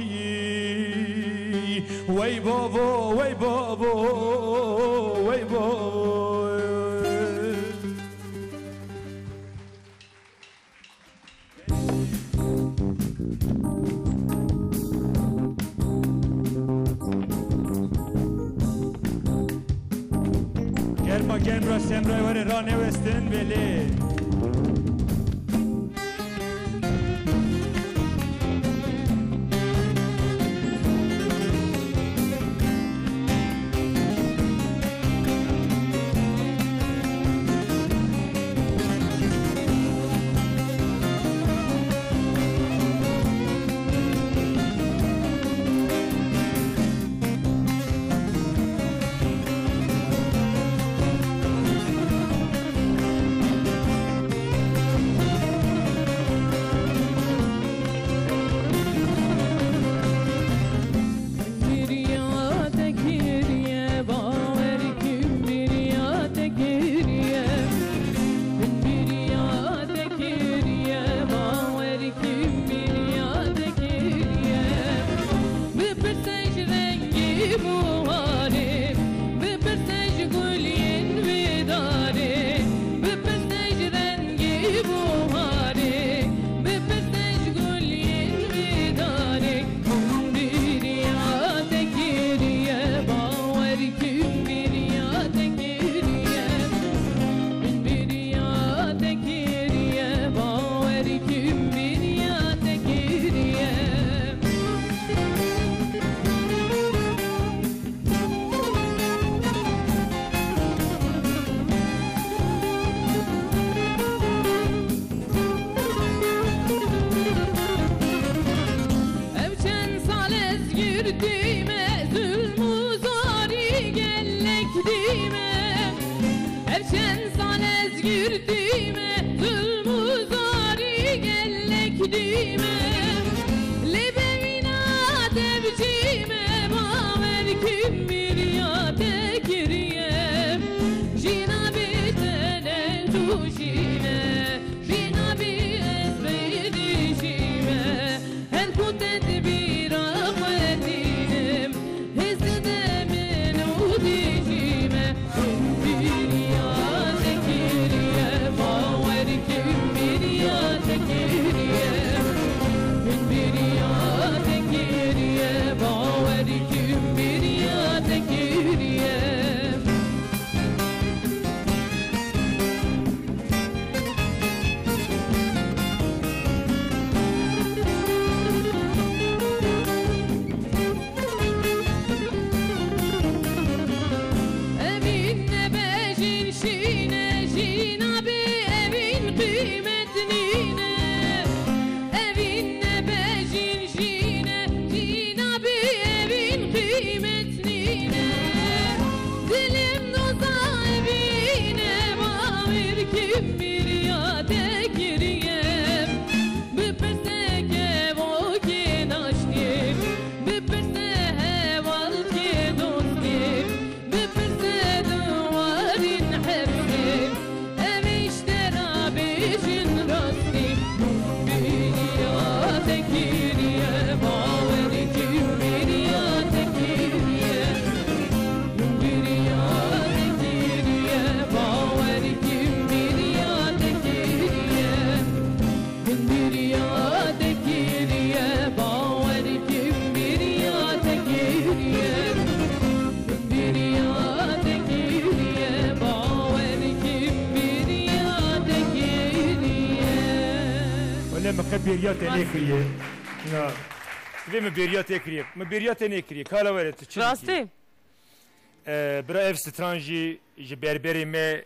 Wey bavo, wey bavo, wey bavo. Germa germ ra semra were ra newestin belê. Biriya te kiriye, bawer kim biriya te kiriye. Min biriya te kiriye, bawer kim biriya te kiriye. Bipirse ji rengî buharê, bipirse ji gulên vê darê, bipirse ji rengî buharê, bipirse ji gulên vê darê. Min biriya te kiriye, bawer kim biriya te kiriye. Min biriya te kiriye, bawer kim biriya te kiriye. Ev çend sal ez girtî me, zulm û zarî gelek dî me. Ev çend sal ez girtî me, zulm û zarî gelek dî me. Lê bevîna te bi cî me, bawer kim biriya te kiriye. Jîna bê te ne tu jî ne. Jîna bî ez bêdî jî me, her ku tedbîra xwe tînim, hêz dide min û dijî me. Min biriya te kiriye, bawer kim biriya te kiriye. Te bêriya te nêkiriye. Na. Divê min bêriya te kiriye. Min bêriya te nêkiriye. Kala were tu çi dikî? Rastî. E, bira ev stran jî ji berberê me,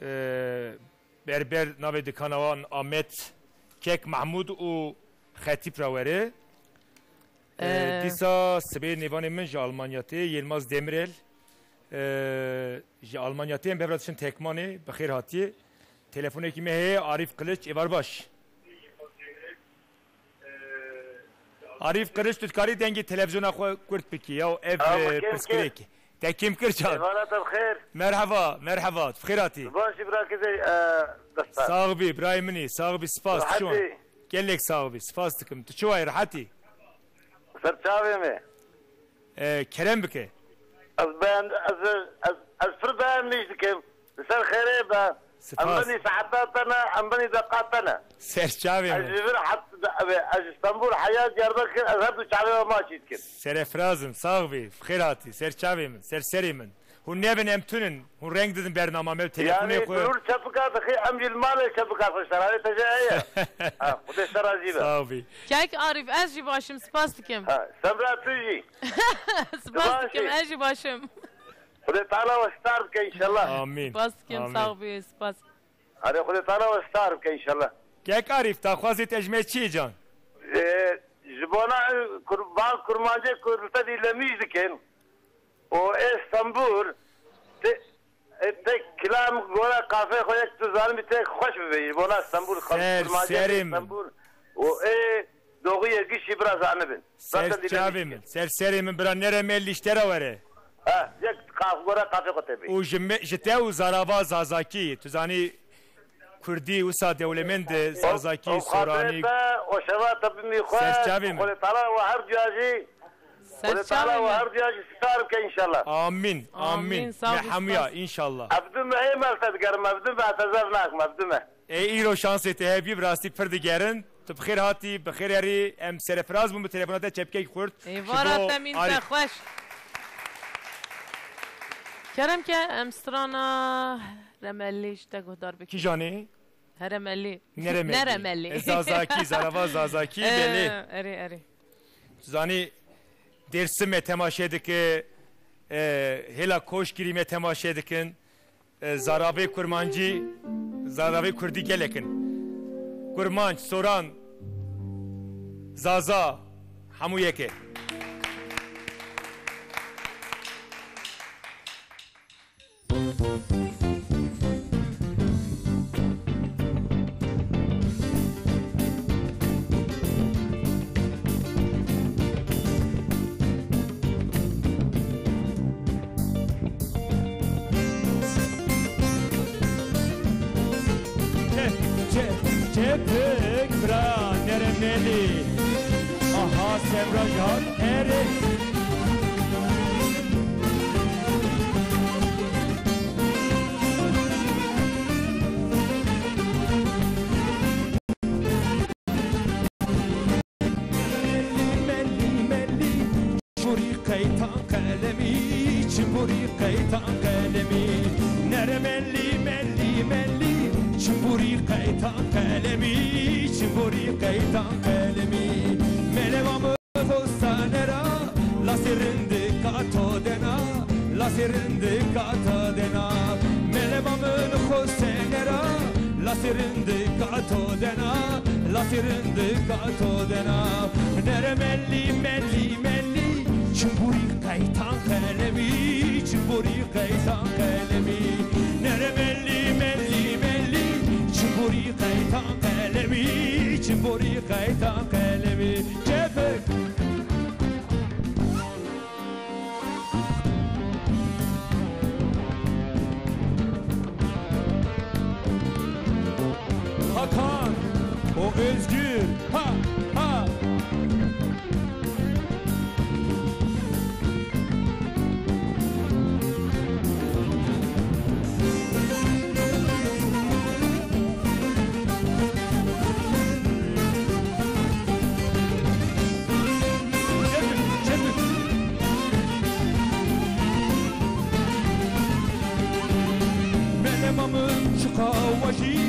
e, berber navê dikana wan Amet Kek Mahmud û Xetîp ra were. E, E, dîsa sibê nêvanê min ji Almanya tê, Yilmaz Demirel. E, ji Almanya tê, em bi hev re diçin Tekmanê, bi xêr hatiyê. Telefonekî me heye, Arîf Kiliç, êvar baş. Arîf Kiliç, tu dikarî dengê televizyona xwe kurt bikî, ya ev, Ew e, kêm kir. Pirsgirêk. Te kêm kir can. Êvara te bi xêr. Merheba, merheba, tu bi xêr hatî. Baş î bira kizê, e, destpêk. Sax bî, birayê min î, sax bî, spas, tu çi wa? Rehetî. Gelek sax bî, spas dikim. Tu çi wa yî, rehetî? Ser çavê me. E, kerem bike. Ez beğen-, ez, ez, ez pir beğenmiş dikim. Li ser xêrê be. Spas. Em binî saeta te ne, em binî deqa te ne. Ser çavê min. Ez ji vir hat-, ez ji Stenbul heya Diyarbekir, ez her du çavê we maçî dikim. Serefraz im, sax bî, xêr hatî, ser çavê min, ser serê min. Hûn nebin em tunin. Hûn reng didin bernama me û telefonê xwe. Yanî gurûr çepika dixî, em jî li malê çepika xwe ji te re. Te jî heye. Ha, Xwedê ji te razî be. Sax bî. Kek Arîf, ez jî baş im, spas dikim. Ha, Semra tu jî. Spas dikim, ez jî baş im. Xwedê Teala we star bike înşallah. Amîn. Spas dikim, sax bî, spas. Erê Xwedê Teala we star bike înşallah. Kek Arîf, daxwazê te ji me çi ye can? Ee, ji bona, e, kur-, van kurmancê ku li te dîlemîş dikin. û ê Stenbul, te, te kilam gora qafê xwe yek tu zanibî te xweş bibê. Ji bona Stenbul, Ser serê min. Stenbul û ê doxuyê gişî bira zanibin. Ser çavê min, ser serê min bira nere me lîştera were. Ha, yek qaf-, gora qafê xwe te bê. Û ji me, ji te û zarava Zazakî, tu zanî Kurdî wisa dewlemend e, Zazakî, Soranî. Ew xatirê te, o şeva te bimî xwe. Ser çavê min. Xwedê Teala we her duya jî Ser çavê min. Xwedê Teala we her duya jî star bike înşallah. Amîn, amîn. Amîn, sağ ol, spas. Me hemûya înşallah. Evdime ê me te digerim, evdime te zev nakim, evdime. Ê îro şansê te hebî, bi rastî pir digerin. Tu bi xêr hatî, bi xêr herî, em serefraz bûn bi telefona te çepkek xurt. Êvara te mîn te xweş. Kerem ke em strana Remelî ji te guhdar bikin. Kîjanê? Heremellî. Neremellî. Neremellî. E, Zazakî, zarava Zazakî, e, belê. Erê, erê. Tu zanî, Dêrsim me temaşe dike, e, hêla Koşgirî me temaşe dikin. E, zaravê kurmancî, zaravê kurdî gelek in. Kurmanc, soran, zaza, hemû yek e. Çe-, çe-, çepik bira neremelî. Aha, Semra Can, erê. Melî, melî, melî, çimborî qeytan qelemî, çimborî qeytan qelemî. Nere melî, melî, melî, çimborî qeytan qelemî, çimborî qeytan qelemî. Meleva min xostanera, lasê rindika to dena, lasê rindika to dena. Meleva min xostanera, lasê rindika to dena, lasê rindika to dena. Nere melî, melî, melî, çimborî qeytan qelemî, çimborî qeytan qelemî. Nere melî, melî, melî, çimborî qeytan qelemî, çimborî qeytan qelemî. Çepik. Hakan û Özgür. Ha, ha. Melema min çiqa wajî.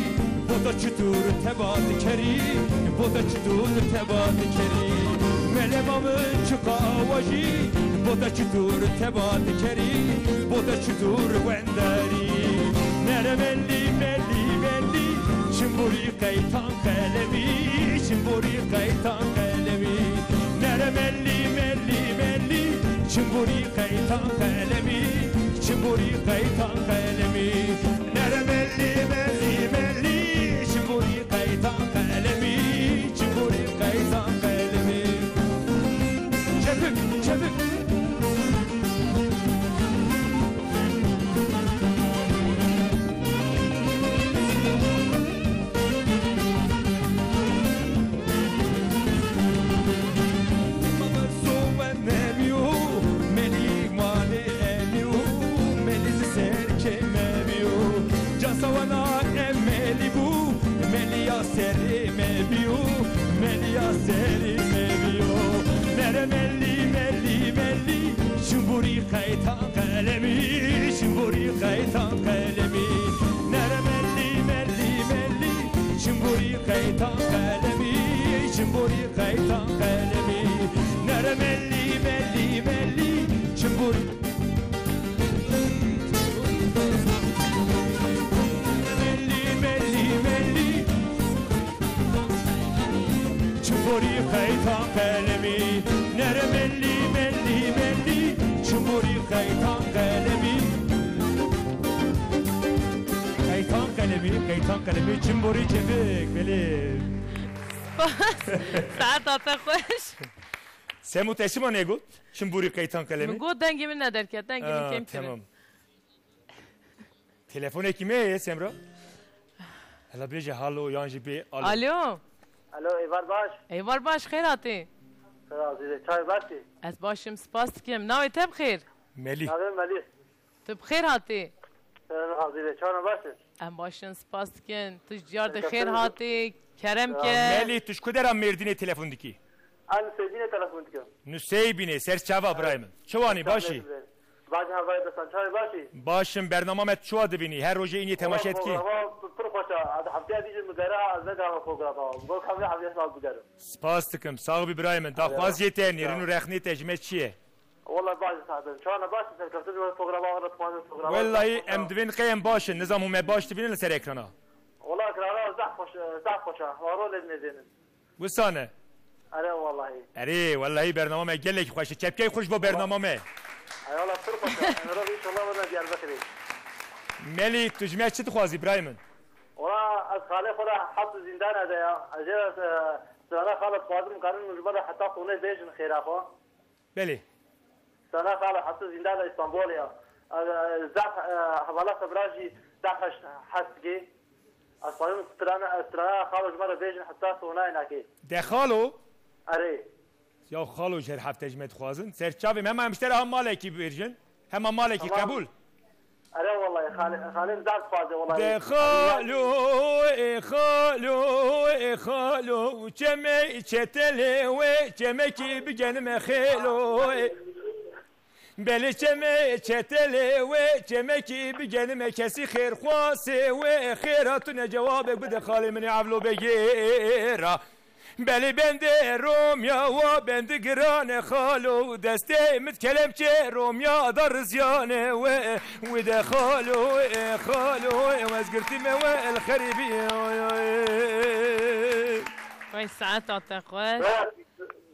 Bo te çitur teba dikerî, bo te çitur teba dikerî. Melema min çiqa wajî, bo te çitur teba dikerî, bo te çitur wenderî. Nere melî, melî, melî, çimborî qeytan qelemî, çimborî qeytan qelemî. Nere melî, melî, melî, çimborî qeytan qelemî, çimborî qeytan qelemî. Nere melî, melî, melî, çimborî qeytan qelemî, çimborî qeytan qelemî. Çevik, çevik. Sowe nemîyo, melî malê emîyo, melî ji ser kê mebîyo. Casa wana em melî bû, melî ya serê mebîyo, melî ya serê mebîyo. Nere melî, melî, melî, çimborî qeytan qelemî, çimborî qeytan qelemî. Nere melî, melî, melî, çimborî qeytan qelemî, çimborî qeytan qelemî. Nere melî, melî, melî, çimborî. Melî, melî, melî. Çimborî qeytan qelemî, nere melî, melî, melî, çimborî qeytan qelemî. Qeytan qelemî, qeytan qelemî, çimborî çevik, belê. Spas. Saeta te xweş. Semo te çima negot? Çimborî qeytan qelemî? Min got dengê min nederket, dengê min Ha, kêm kiriye. Tamam. Telefonekî me ye, Semra. Hela bêje halo yan jî bê alo. Alo. Alo, êvar baş. Êvar baş, xêr hatî. Xêr hatî, çay baş î? Ez baş im, spas dikim. Navê te bi xêr? Melîh. Navê Melîh. Tu bi xêr hatî. Xêr hatî, çawa baş î? Em baş in, spas dikin. Tu ji diyar de xêr hatî. Kerem ke. Melîh, tu ji ku dera Mêrdînê telefon dikî? Ez Nuseybînê telefon dikim. Nuseybînê, ser çava birayê min. Çi wanî, baş î? Baş, ha, vay, destkan, çawa baş î? Baş im, bernama me tu çawa dibînî? Her rojê înê temaşe dikî? Programa pir xweş e. Ez heftê dî jî min gera, ez negava programa. Gor kamê heftê saet bigerim. Spas dikim, sax bî birayê min. Daxwaziyê te, nêrîn û rexnê te ji me çi ye? Wala baş î, sax bin. Çawa baş î, serkeftin ji programa, wala dixwazin programa. Wellahî em divên qey em baş in. Nizam hûn me baş dibînin li ser ekrana. Wala ekrana zehf xweş, zehf xweş e. Waro lê nêzênin. Wisa ne? Erê wellahî. Erê wellahî bernama me gelekî xweş e. Çepkeyê xwe ji bo bernama me. Ay wala pir xweş e. Em mirov înşallah were Diyarbekirê. Melîh, tu ji me çi dixwazî birayê min? Wala ez xalê xwe re heps û zîndana de ya. Ez jê re, e, strana xala dixwazim karin min ji me re heta xûnê bêjin xêra xwe. Belê. Strana xala heps û zîndana Îstanbulê ya. E, e, zaf, e, hevala Semra jî zaf hes, hes dike. Ez xwazim strana, strana xalo ji me re bêjin heta sonayê nakê. De xalo? Erê. Ya xalo ji her hefte ji me dixwazin. Ser çavê me, hema em ji te re ha malekî bibêjin. Hema malekî qebûl. Erê wellahî, xalê, xalê zaf dixwaze wellahî. De xalo, ê xalo, ê xalo, çemê çetelê wê, çemekî bigenime xêlo, ê. Belê çemê çetelê wê, çemekî bigenime kesî xêrxwasê wê. Xêra tune cewabek bide xalê min ê evlo begêra. Belê bendê romya wa bendi girane xalo, destê mit kelemçe romya da rizyane wê. Wê de xalo, ê xalo, ê ez girtî me we el xerîbî. Vay saeta te xweş.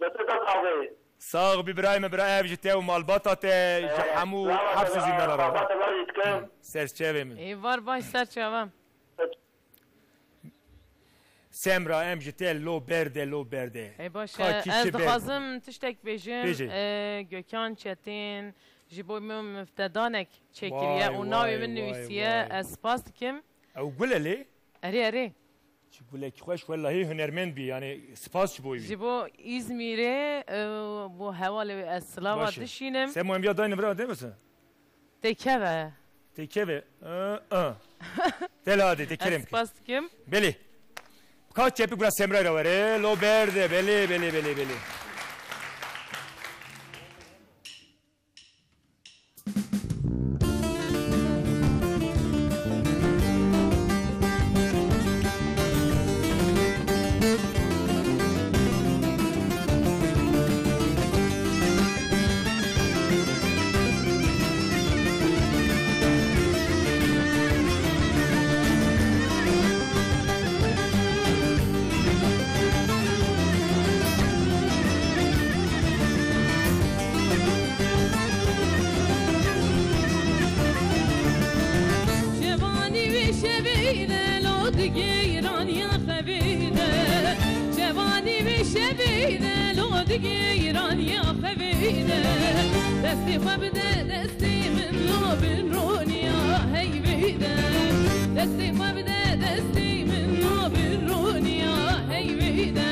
Destê te sax be. Sax bî birayê min, bira ev ji te û malbata te, ji hemû heps û zîndana re. Ser çavê min. Êvar baş, ser çava. Semra, em ji te lo berde, lo berde. Ê baş e, ez dixwazim tiştek bêjim. Bêje. E, Gökhan Çetin ji bo min miftedanek çêkiriye û navê min nivîsiye. Ez spas dikim. Ew gul e lê? Erê, erê. Çi gulekî xweş, wellahî hunermend bî, yanî spas ji bo wî. Ji bo Îzmîrê, e, bo hevalê wê ez silava dişînim. Semo em ya dayne vira, değil misin? Têkeve. Têkeve. Aa, aa. Te la de, te kerem ki. Spas dikim. Belê. Ka çepik bira Semra ra were. Lo berde, belê, belê, belê, belê. de, lo digêran ya xevê de. Şevanî vê şevê de, lo digêran ya xevê de. Destê xwe bide destê min, lo bin roniya heyvê de. Destê xwe bide destê min, lo bin roniya heyvê de.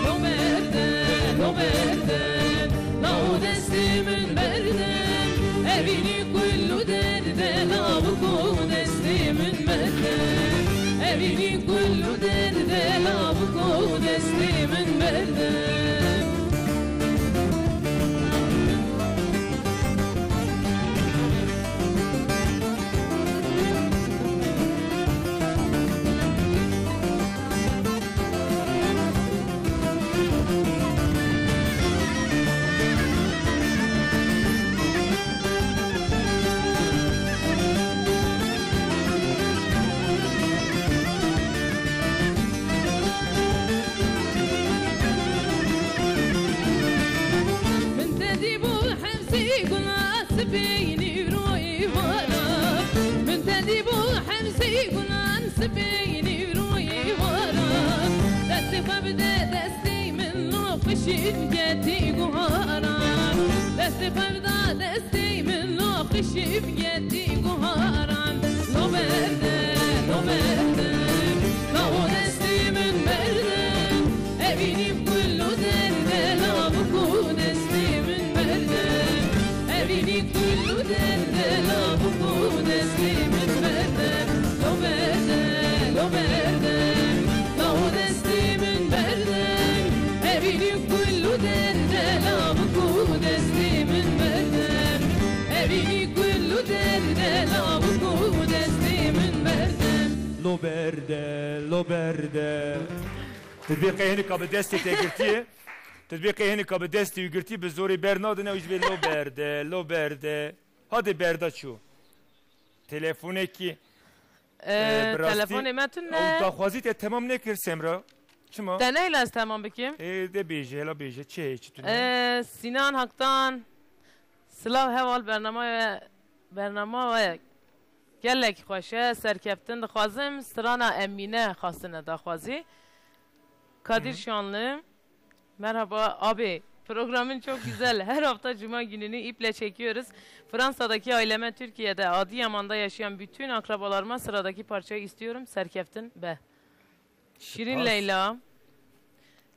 Lo berde, lo berde, la o destê min berde. Evînî kul û derde, la biko destê min berde. Evînî kul û derde, la biko destê min berde. Min te dîbû hemsî gula sipî nîvroyî vara. Min te dîbû hemsî gulan sipî nîvroyî vara. Destê xwe bide destê min, lo xişîm ketî guharan. Destê xwe bide destê min, lo xişîm ketî guharan. Lo berde, lo berde, la o destê min berde. Evînî kul û derde, la biko destê min berde. Evînî kul û derde, la biko destê min berde. Lo berde, lo berde, la o destê min berde. Evînî kul û derde, la biko destê min berde. Evînî kul û derde, la biko destê min berde. Lo berde, lo berde. Tu dibê qey hinika bi destê te girtiye. Tu dibê qey hinika bi destê wî girtî, bi zorê ber nadine, ew jî bê lo berde, lo berde. Hadi berda çû. Telefonekî, Ee, e, bi rastî telefonê me tune. Ew daxwazî te temam nekir Semra. Çima? Te neyla ez temam bikim. Ê, de bêje, hela bêje. Çi heye, çi tune? Ee, Sinan Haktan. Silav heval, bernama we, bernama we gelek xweş e. Serkeftin dixwazim, strana Emîne xwastine daxwazî. Kadir Hı hı. Şanlı. Merhaba abi. Programın çok güzel. Her hafta cuma gününü iple çekiyoruz. Fransa'daki aileme, Türkiye'de Adıyaman'da yaşayan bütün akrabalarıma sıradaki parçayı istiyorum. Serkeftin be. Şirin Spas. Leyla.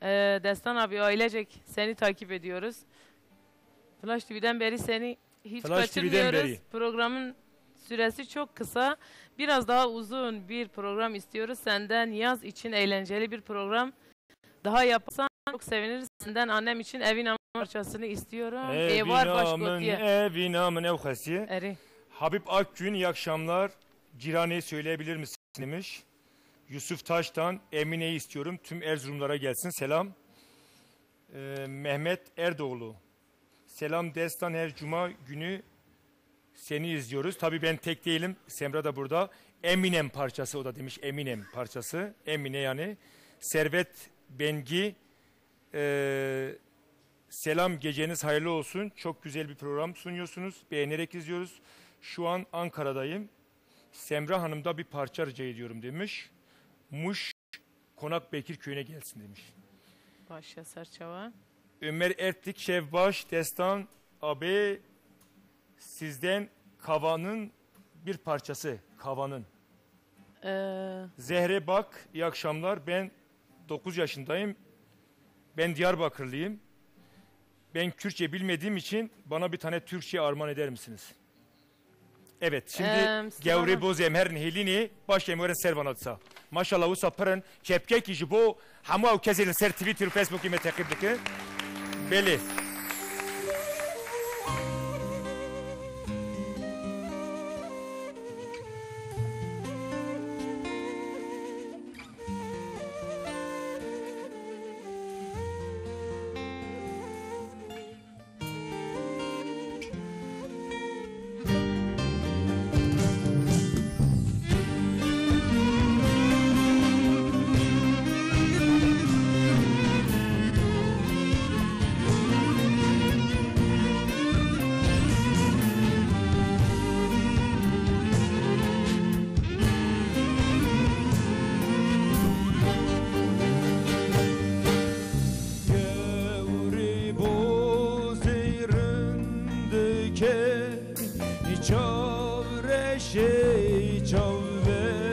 Ee, Destan abi, ailecek seni takip ediyoruz. Flash T V'den beri seni hiç Flash T V'den kaçırmıyoruz. Beri. Programın süresi çok kısa. Biraz daha uzun bir program istiyoruz. Senden yaz için eğlenceli bir program daha yaparsan çok seviniriz. Senden annem için Evîna Min parçasını istiyorum. Êvar baş Evîna Min, gotiye. Evîna Min ew xesiye. Erê. Habib Akgün, iyi akşamlar. Ciranê söyleyebilir misin demiş. Yusuf Taştan, Emine'yi istiyorum. Tüm Erzurumlara gelsin. Selam. Ee, Mehmet Erdoğlu. Selam Destan, her cuma günü seni izliyoruz. Tabii ben tek değilim. Semra da burada. Eminem parçası, o da demiş Eminem parçası. Emine yani. Servet Bengi, e, selam, geceniz hayırlı olsun. Çok güzel bir program sunuyorsunuz. Beğenerek izliyoruz. Şu an Ankara'dayım. Semra Hanım'da bir parça rica ediyorum demiş. Muş Konak Bekir köyüne gelsin demiş. Başa serçava. Ömer Ertik, Şevbaş, Destan abi, sizden Kavan'ın bir parçası. Kavan'ın. Ee, Zehre Bak, iyi akşamlar. Ben dokuz yaşındayım. Ben Diyarbakırlıyım. Ben Kürtçe bilmediğim için bana bir tane Türkçe armağan eder misiniz? Evet, şimdi Em, Gewrê Bozê em herin hêlînê, baş em werin ser vana disa. Maşallah, wisa pir in. Çepkekî ji bo hemû ew kesê li ser Twitter û Facebookê me teqîb dikin. Belê. Çê çavbelekê,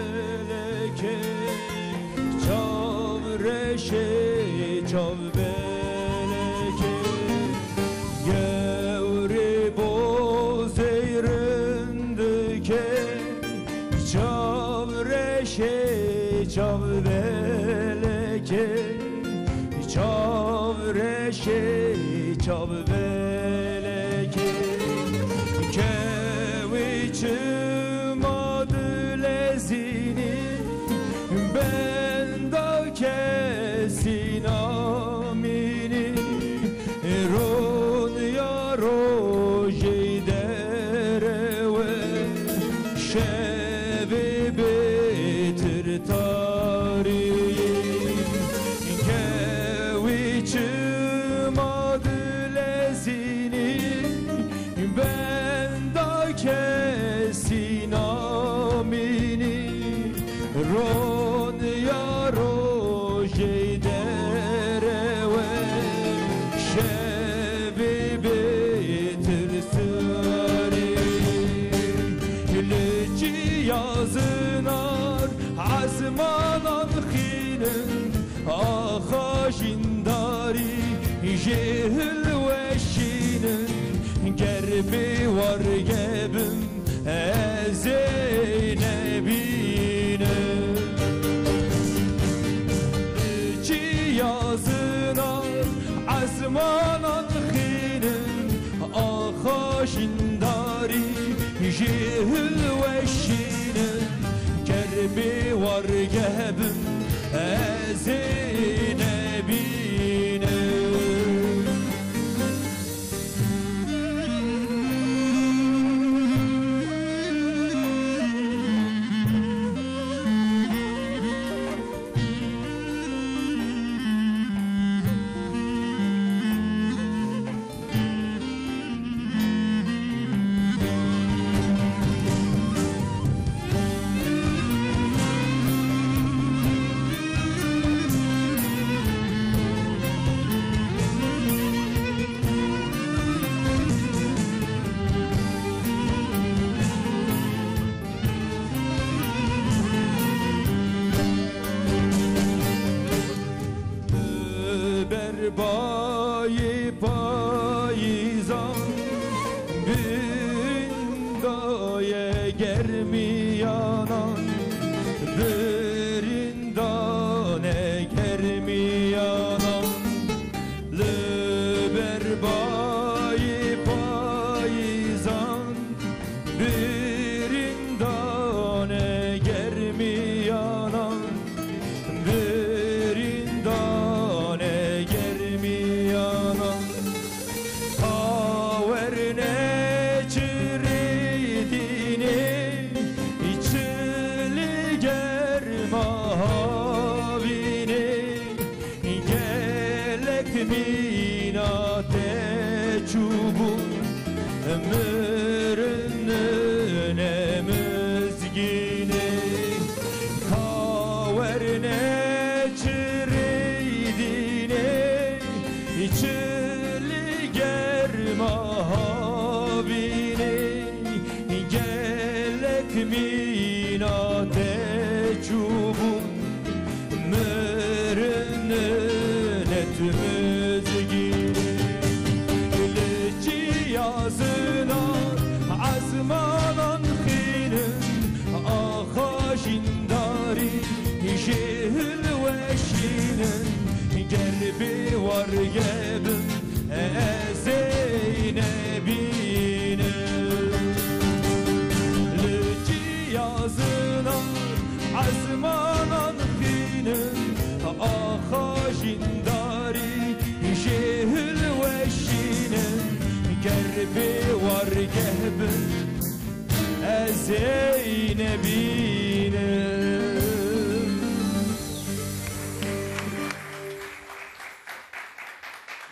çavreşê çavbelekê, gewrê bozê rindikê, çavreşê çavbelekê. Çavreşê çavbelekê, kewî çima dilezînî, benda kesî namînî, roniya rojê derewe, şevê bêtir tarî. Kewî çima dilezînî, benda kesî namînî, roniya rojê derewe, şevê bêtir sarî. Li çiya zinar ezmanan xînin, axa jîndarî jê hilweşînin, ger bê warge bim ez ê nebînim. Çiya zinar ezmanan xînin, axa jîndarî jê hilweşînin, ger bê warge bim ez ê nebînim. Berbayê payîzan birindaye germiyanan, birindane germiyanan. Li berbayê payîzan birindane germiyanan, birindane germiyanan. Ka werne çirê dînê, çili germa havînê. Gelek mîna te çûbûn, mirin mizgînê. Ka werne çirê dînê, çili germa havînê. Gelek mîna te çûbûn, mirin ne tu mizgînê. Li çiya zinar ezmanan xînin, axa jîndarî jê hilweşînin. Ger bê warge bim, ez ê nebînim. Li çiya zinar ezmanan xînin, axa jîndarî jê hilweşînin. Ger bê wargeh bin, ez ê nebînim.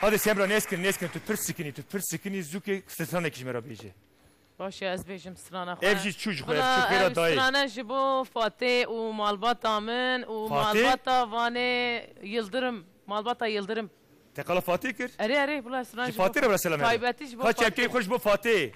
Hadi Semra, nêzkin, nêzkin, tu pir sikinî, tu pir sikinî, zûkê stranekî ji me re bêje. Baş e, ez bêjim strana xwe. Ev jî çû ji xwe, ev Bila çû xêra ev dayê. Strane ji bo Fatê û malbata min û Fatê? Malbata Vanê Yildirim. Malbata Yildirim. Te qala Fatê kir? Erê, erê, bila strane Ji ji bo Fatê re bila selam. Taybetî ji bo Ka Fatê. Çepkeyê xwe ji bo Fatê.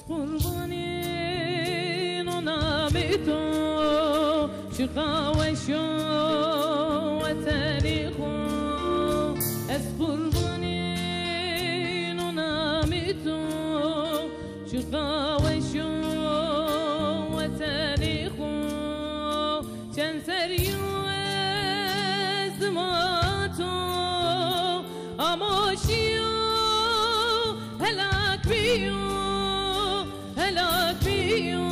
Qurbanî no namê to, çiqa weş o wetenê xwe. Ez qurbanî no namê to, çiqa weş o wetenê xwe. Çend serî yo ez dima to, amo şiyo helak biyo, helak biyo,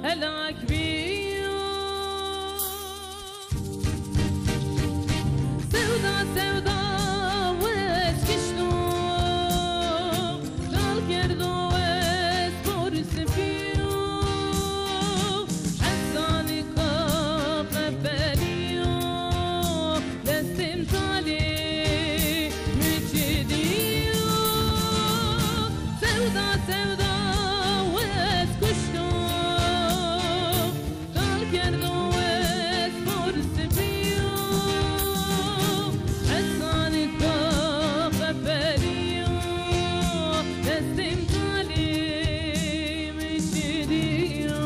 helak biyo. Sewda, sewda wez kişto, dal kerdo wez por sipiyo. Hezani ka qepeliyo, destên talê mi çi diyo. Sewda, sewda wez kuşto, dal kerdo wez por sipiyo. Hezani ka qepeliyo, destên talê mi çi diyo.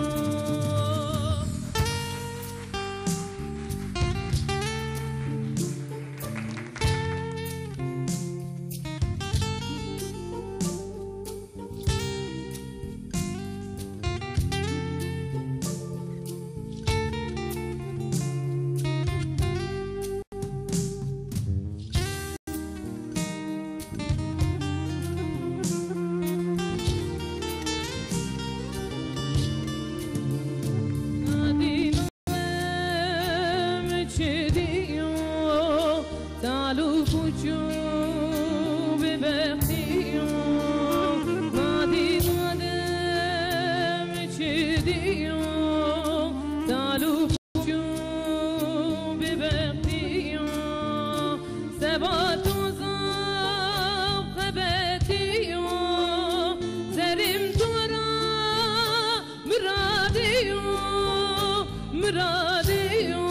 Nadî nadem çi diyo, tal û puç û bêbextî yo. Nadî nadem çi diyo, tal û puç û bêbextî yo. Seba toza xebetî yo, zerrê min to ra Miradê yo, miradê yo,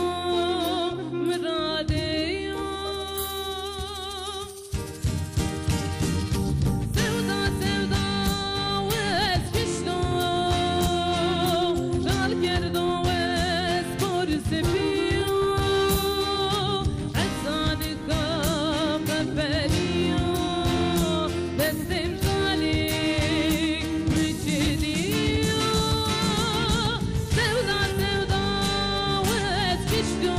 miradê yo. Sewda, sewda wez kişto, dal kerdo wez por sipiyo. Hezani ka qepeliyo, destên talê mi çi diyo. Sewda, sewda wez kişto,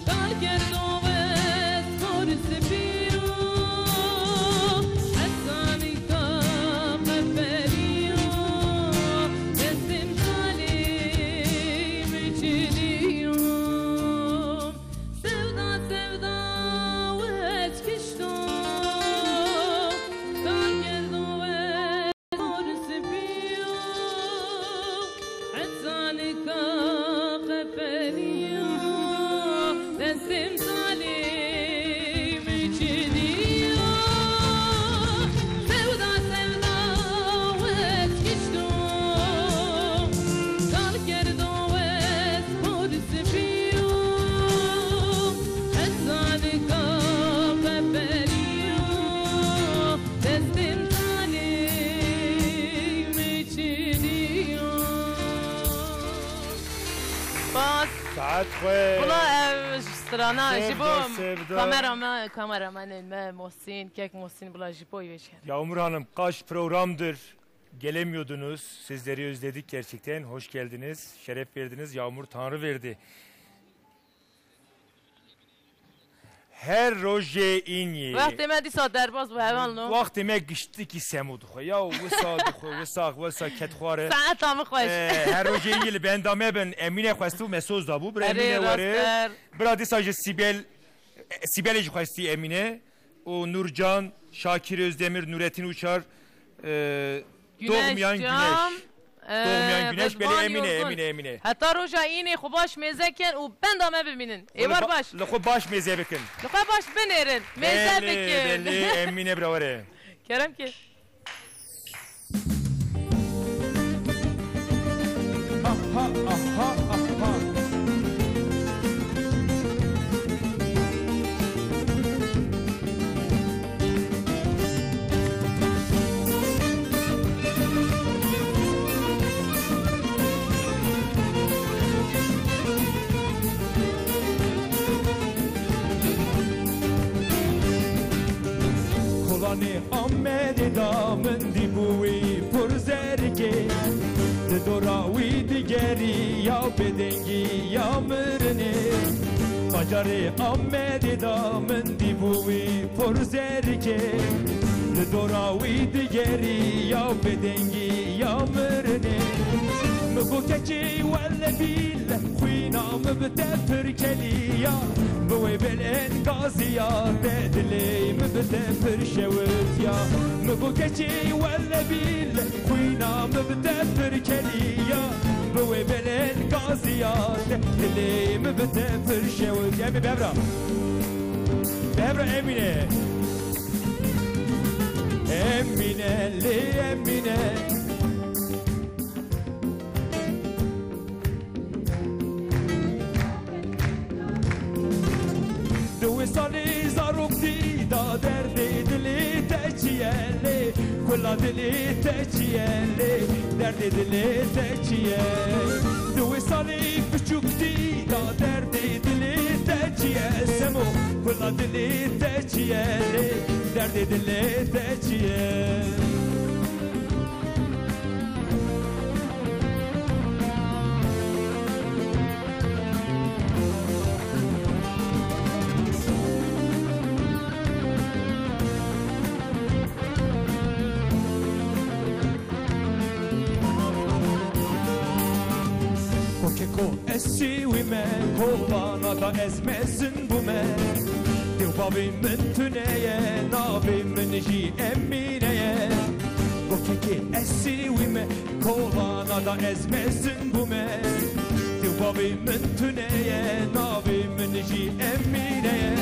dal kerdo wez por sipiyo. Hezani ka qepeliyo, destên talê mi çi diyo. Sewda, sewda wez kişto, dal kerdo wez por sipiyo. Hezani ka qepeliyo, destên talê mi çi diyo. Sewda, sewda wez kişto, dal kerdo wez por sipiyo. Hezani ka qepeliyo, destên talê mi çi diyo. Spas. Saet xwe. Bila ev strana ji bo Sevda, sevda. Kamera me, kameramanê me Mohsin, kek Mohsin, bila ji bo wê şer. Yağmur Hanım, kaç programdır gelemiyordunuz. Sizleri özledik gerçekten. Hoş geldiniz. Şeref verdiniz. Yağmur Tanrıverdi. Her rojê înî. Wextê me dîsa derbas bû, hevalno. Wextê me giştikî Semo dixwe. Ya wisa dixwe, wisa, wisa ket xware. Saeta min xweş. Ee, her rojê înî li benda me bin. Emîne xwestibû, me soz dabû. Bira Erê, Emîne were. Raster. Bira dîsa ji Sîbel, Sîbelê jî xwestî Emîne. û Nurcan, Şakir Özdemir, Nurettin Uçar, e, Güneş Doğmayan Can, Güneş. E, Doğmayan Güneş, belê Rıdvan Emine, Yorgun. Emine, Emine. Heta roja înê xwe baş mêze kin û benda me bimînin. Êvar baş. Li xwe baş mêze bikin. Li xwe baş binêrin, mêze bikin. Belê, belê, Emine bira were. Kerem ki. Aha, aha, aha. Anê Amedê da min dîbû wî pir zerikê, di dora wî digeriya bêdengî ya mirinê. Bajarê Amedê da min dîbû wî pir zerikê, di dora wî digeriya bêdengî ya mirinê. Min got keçê wele bîle, xwîna min bi te pir keliya, bi wê belên gaziya te dilê min bi te pir şewitiya. Min got keçê wele bîle, xwîna min bi te pir keliya, bi wê belên gaziya te dilê min bi te pir şewitiya. Em ê bevra. Bevra Emîne. Emîne, lê Emîne. Di wê salê zaroktî da derdê dilê te çi ye lê, kula dilê te çi ye lê, derdê dilê te çi ye? Di wê salê piçûktî da derdê dilê te çi ye Semo, kula dilê te çi ye lê, derdê dilê te çi ye? Kokeko ez çî wî me, kovana da ez mezin bûme. Dê û bavê min tune ye, navê min jî Emîne ye. Gokekê ez çî wî me, kovana da ez mezin bûme. Dê û bavê min tune ye, navê min jî Emîne ye.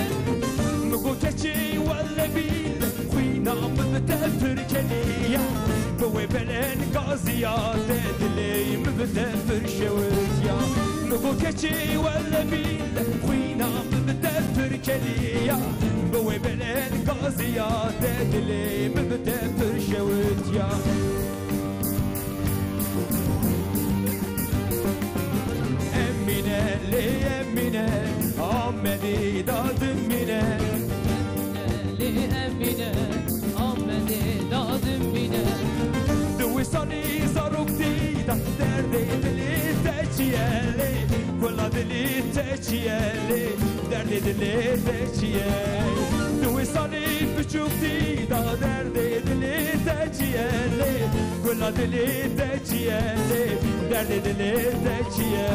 Min got keçê wele bîle, xwîna min bi te pir keliya, bi wê belên gaziya te dilê min bi te pir şewitiya. Min got keçê wele bîle, xwîna min bi te pir keliya, bi wê belên gaziya te dilê min bi te pir şewitiya. Emîne, lê Emîne, Amedê da dimîne. Lê Emîne, Amedê da dimîne. Di wê salê zaroktî da derdê dilê te çi ye lê, kula dilê te çi ye lê, derdê dilê te çi ye? Di wê salê piçûktî da derdê dilê te çi ye lê, kula dilê te çi ye lê, derdê dilê te çi ye?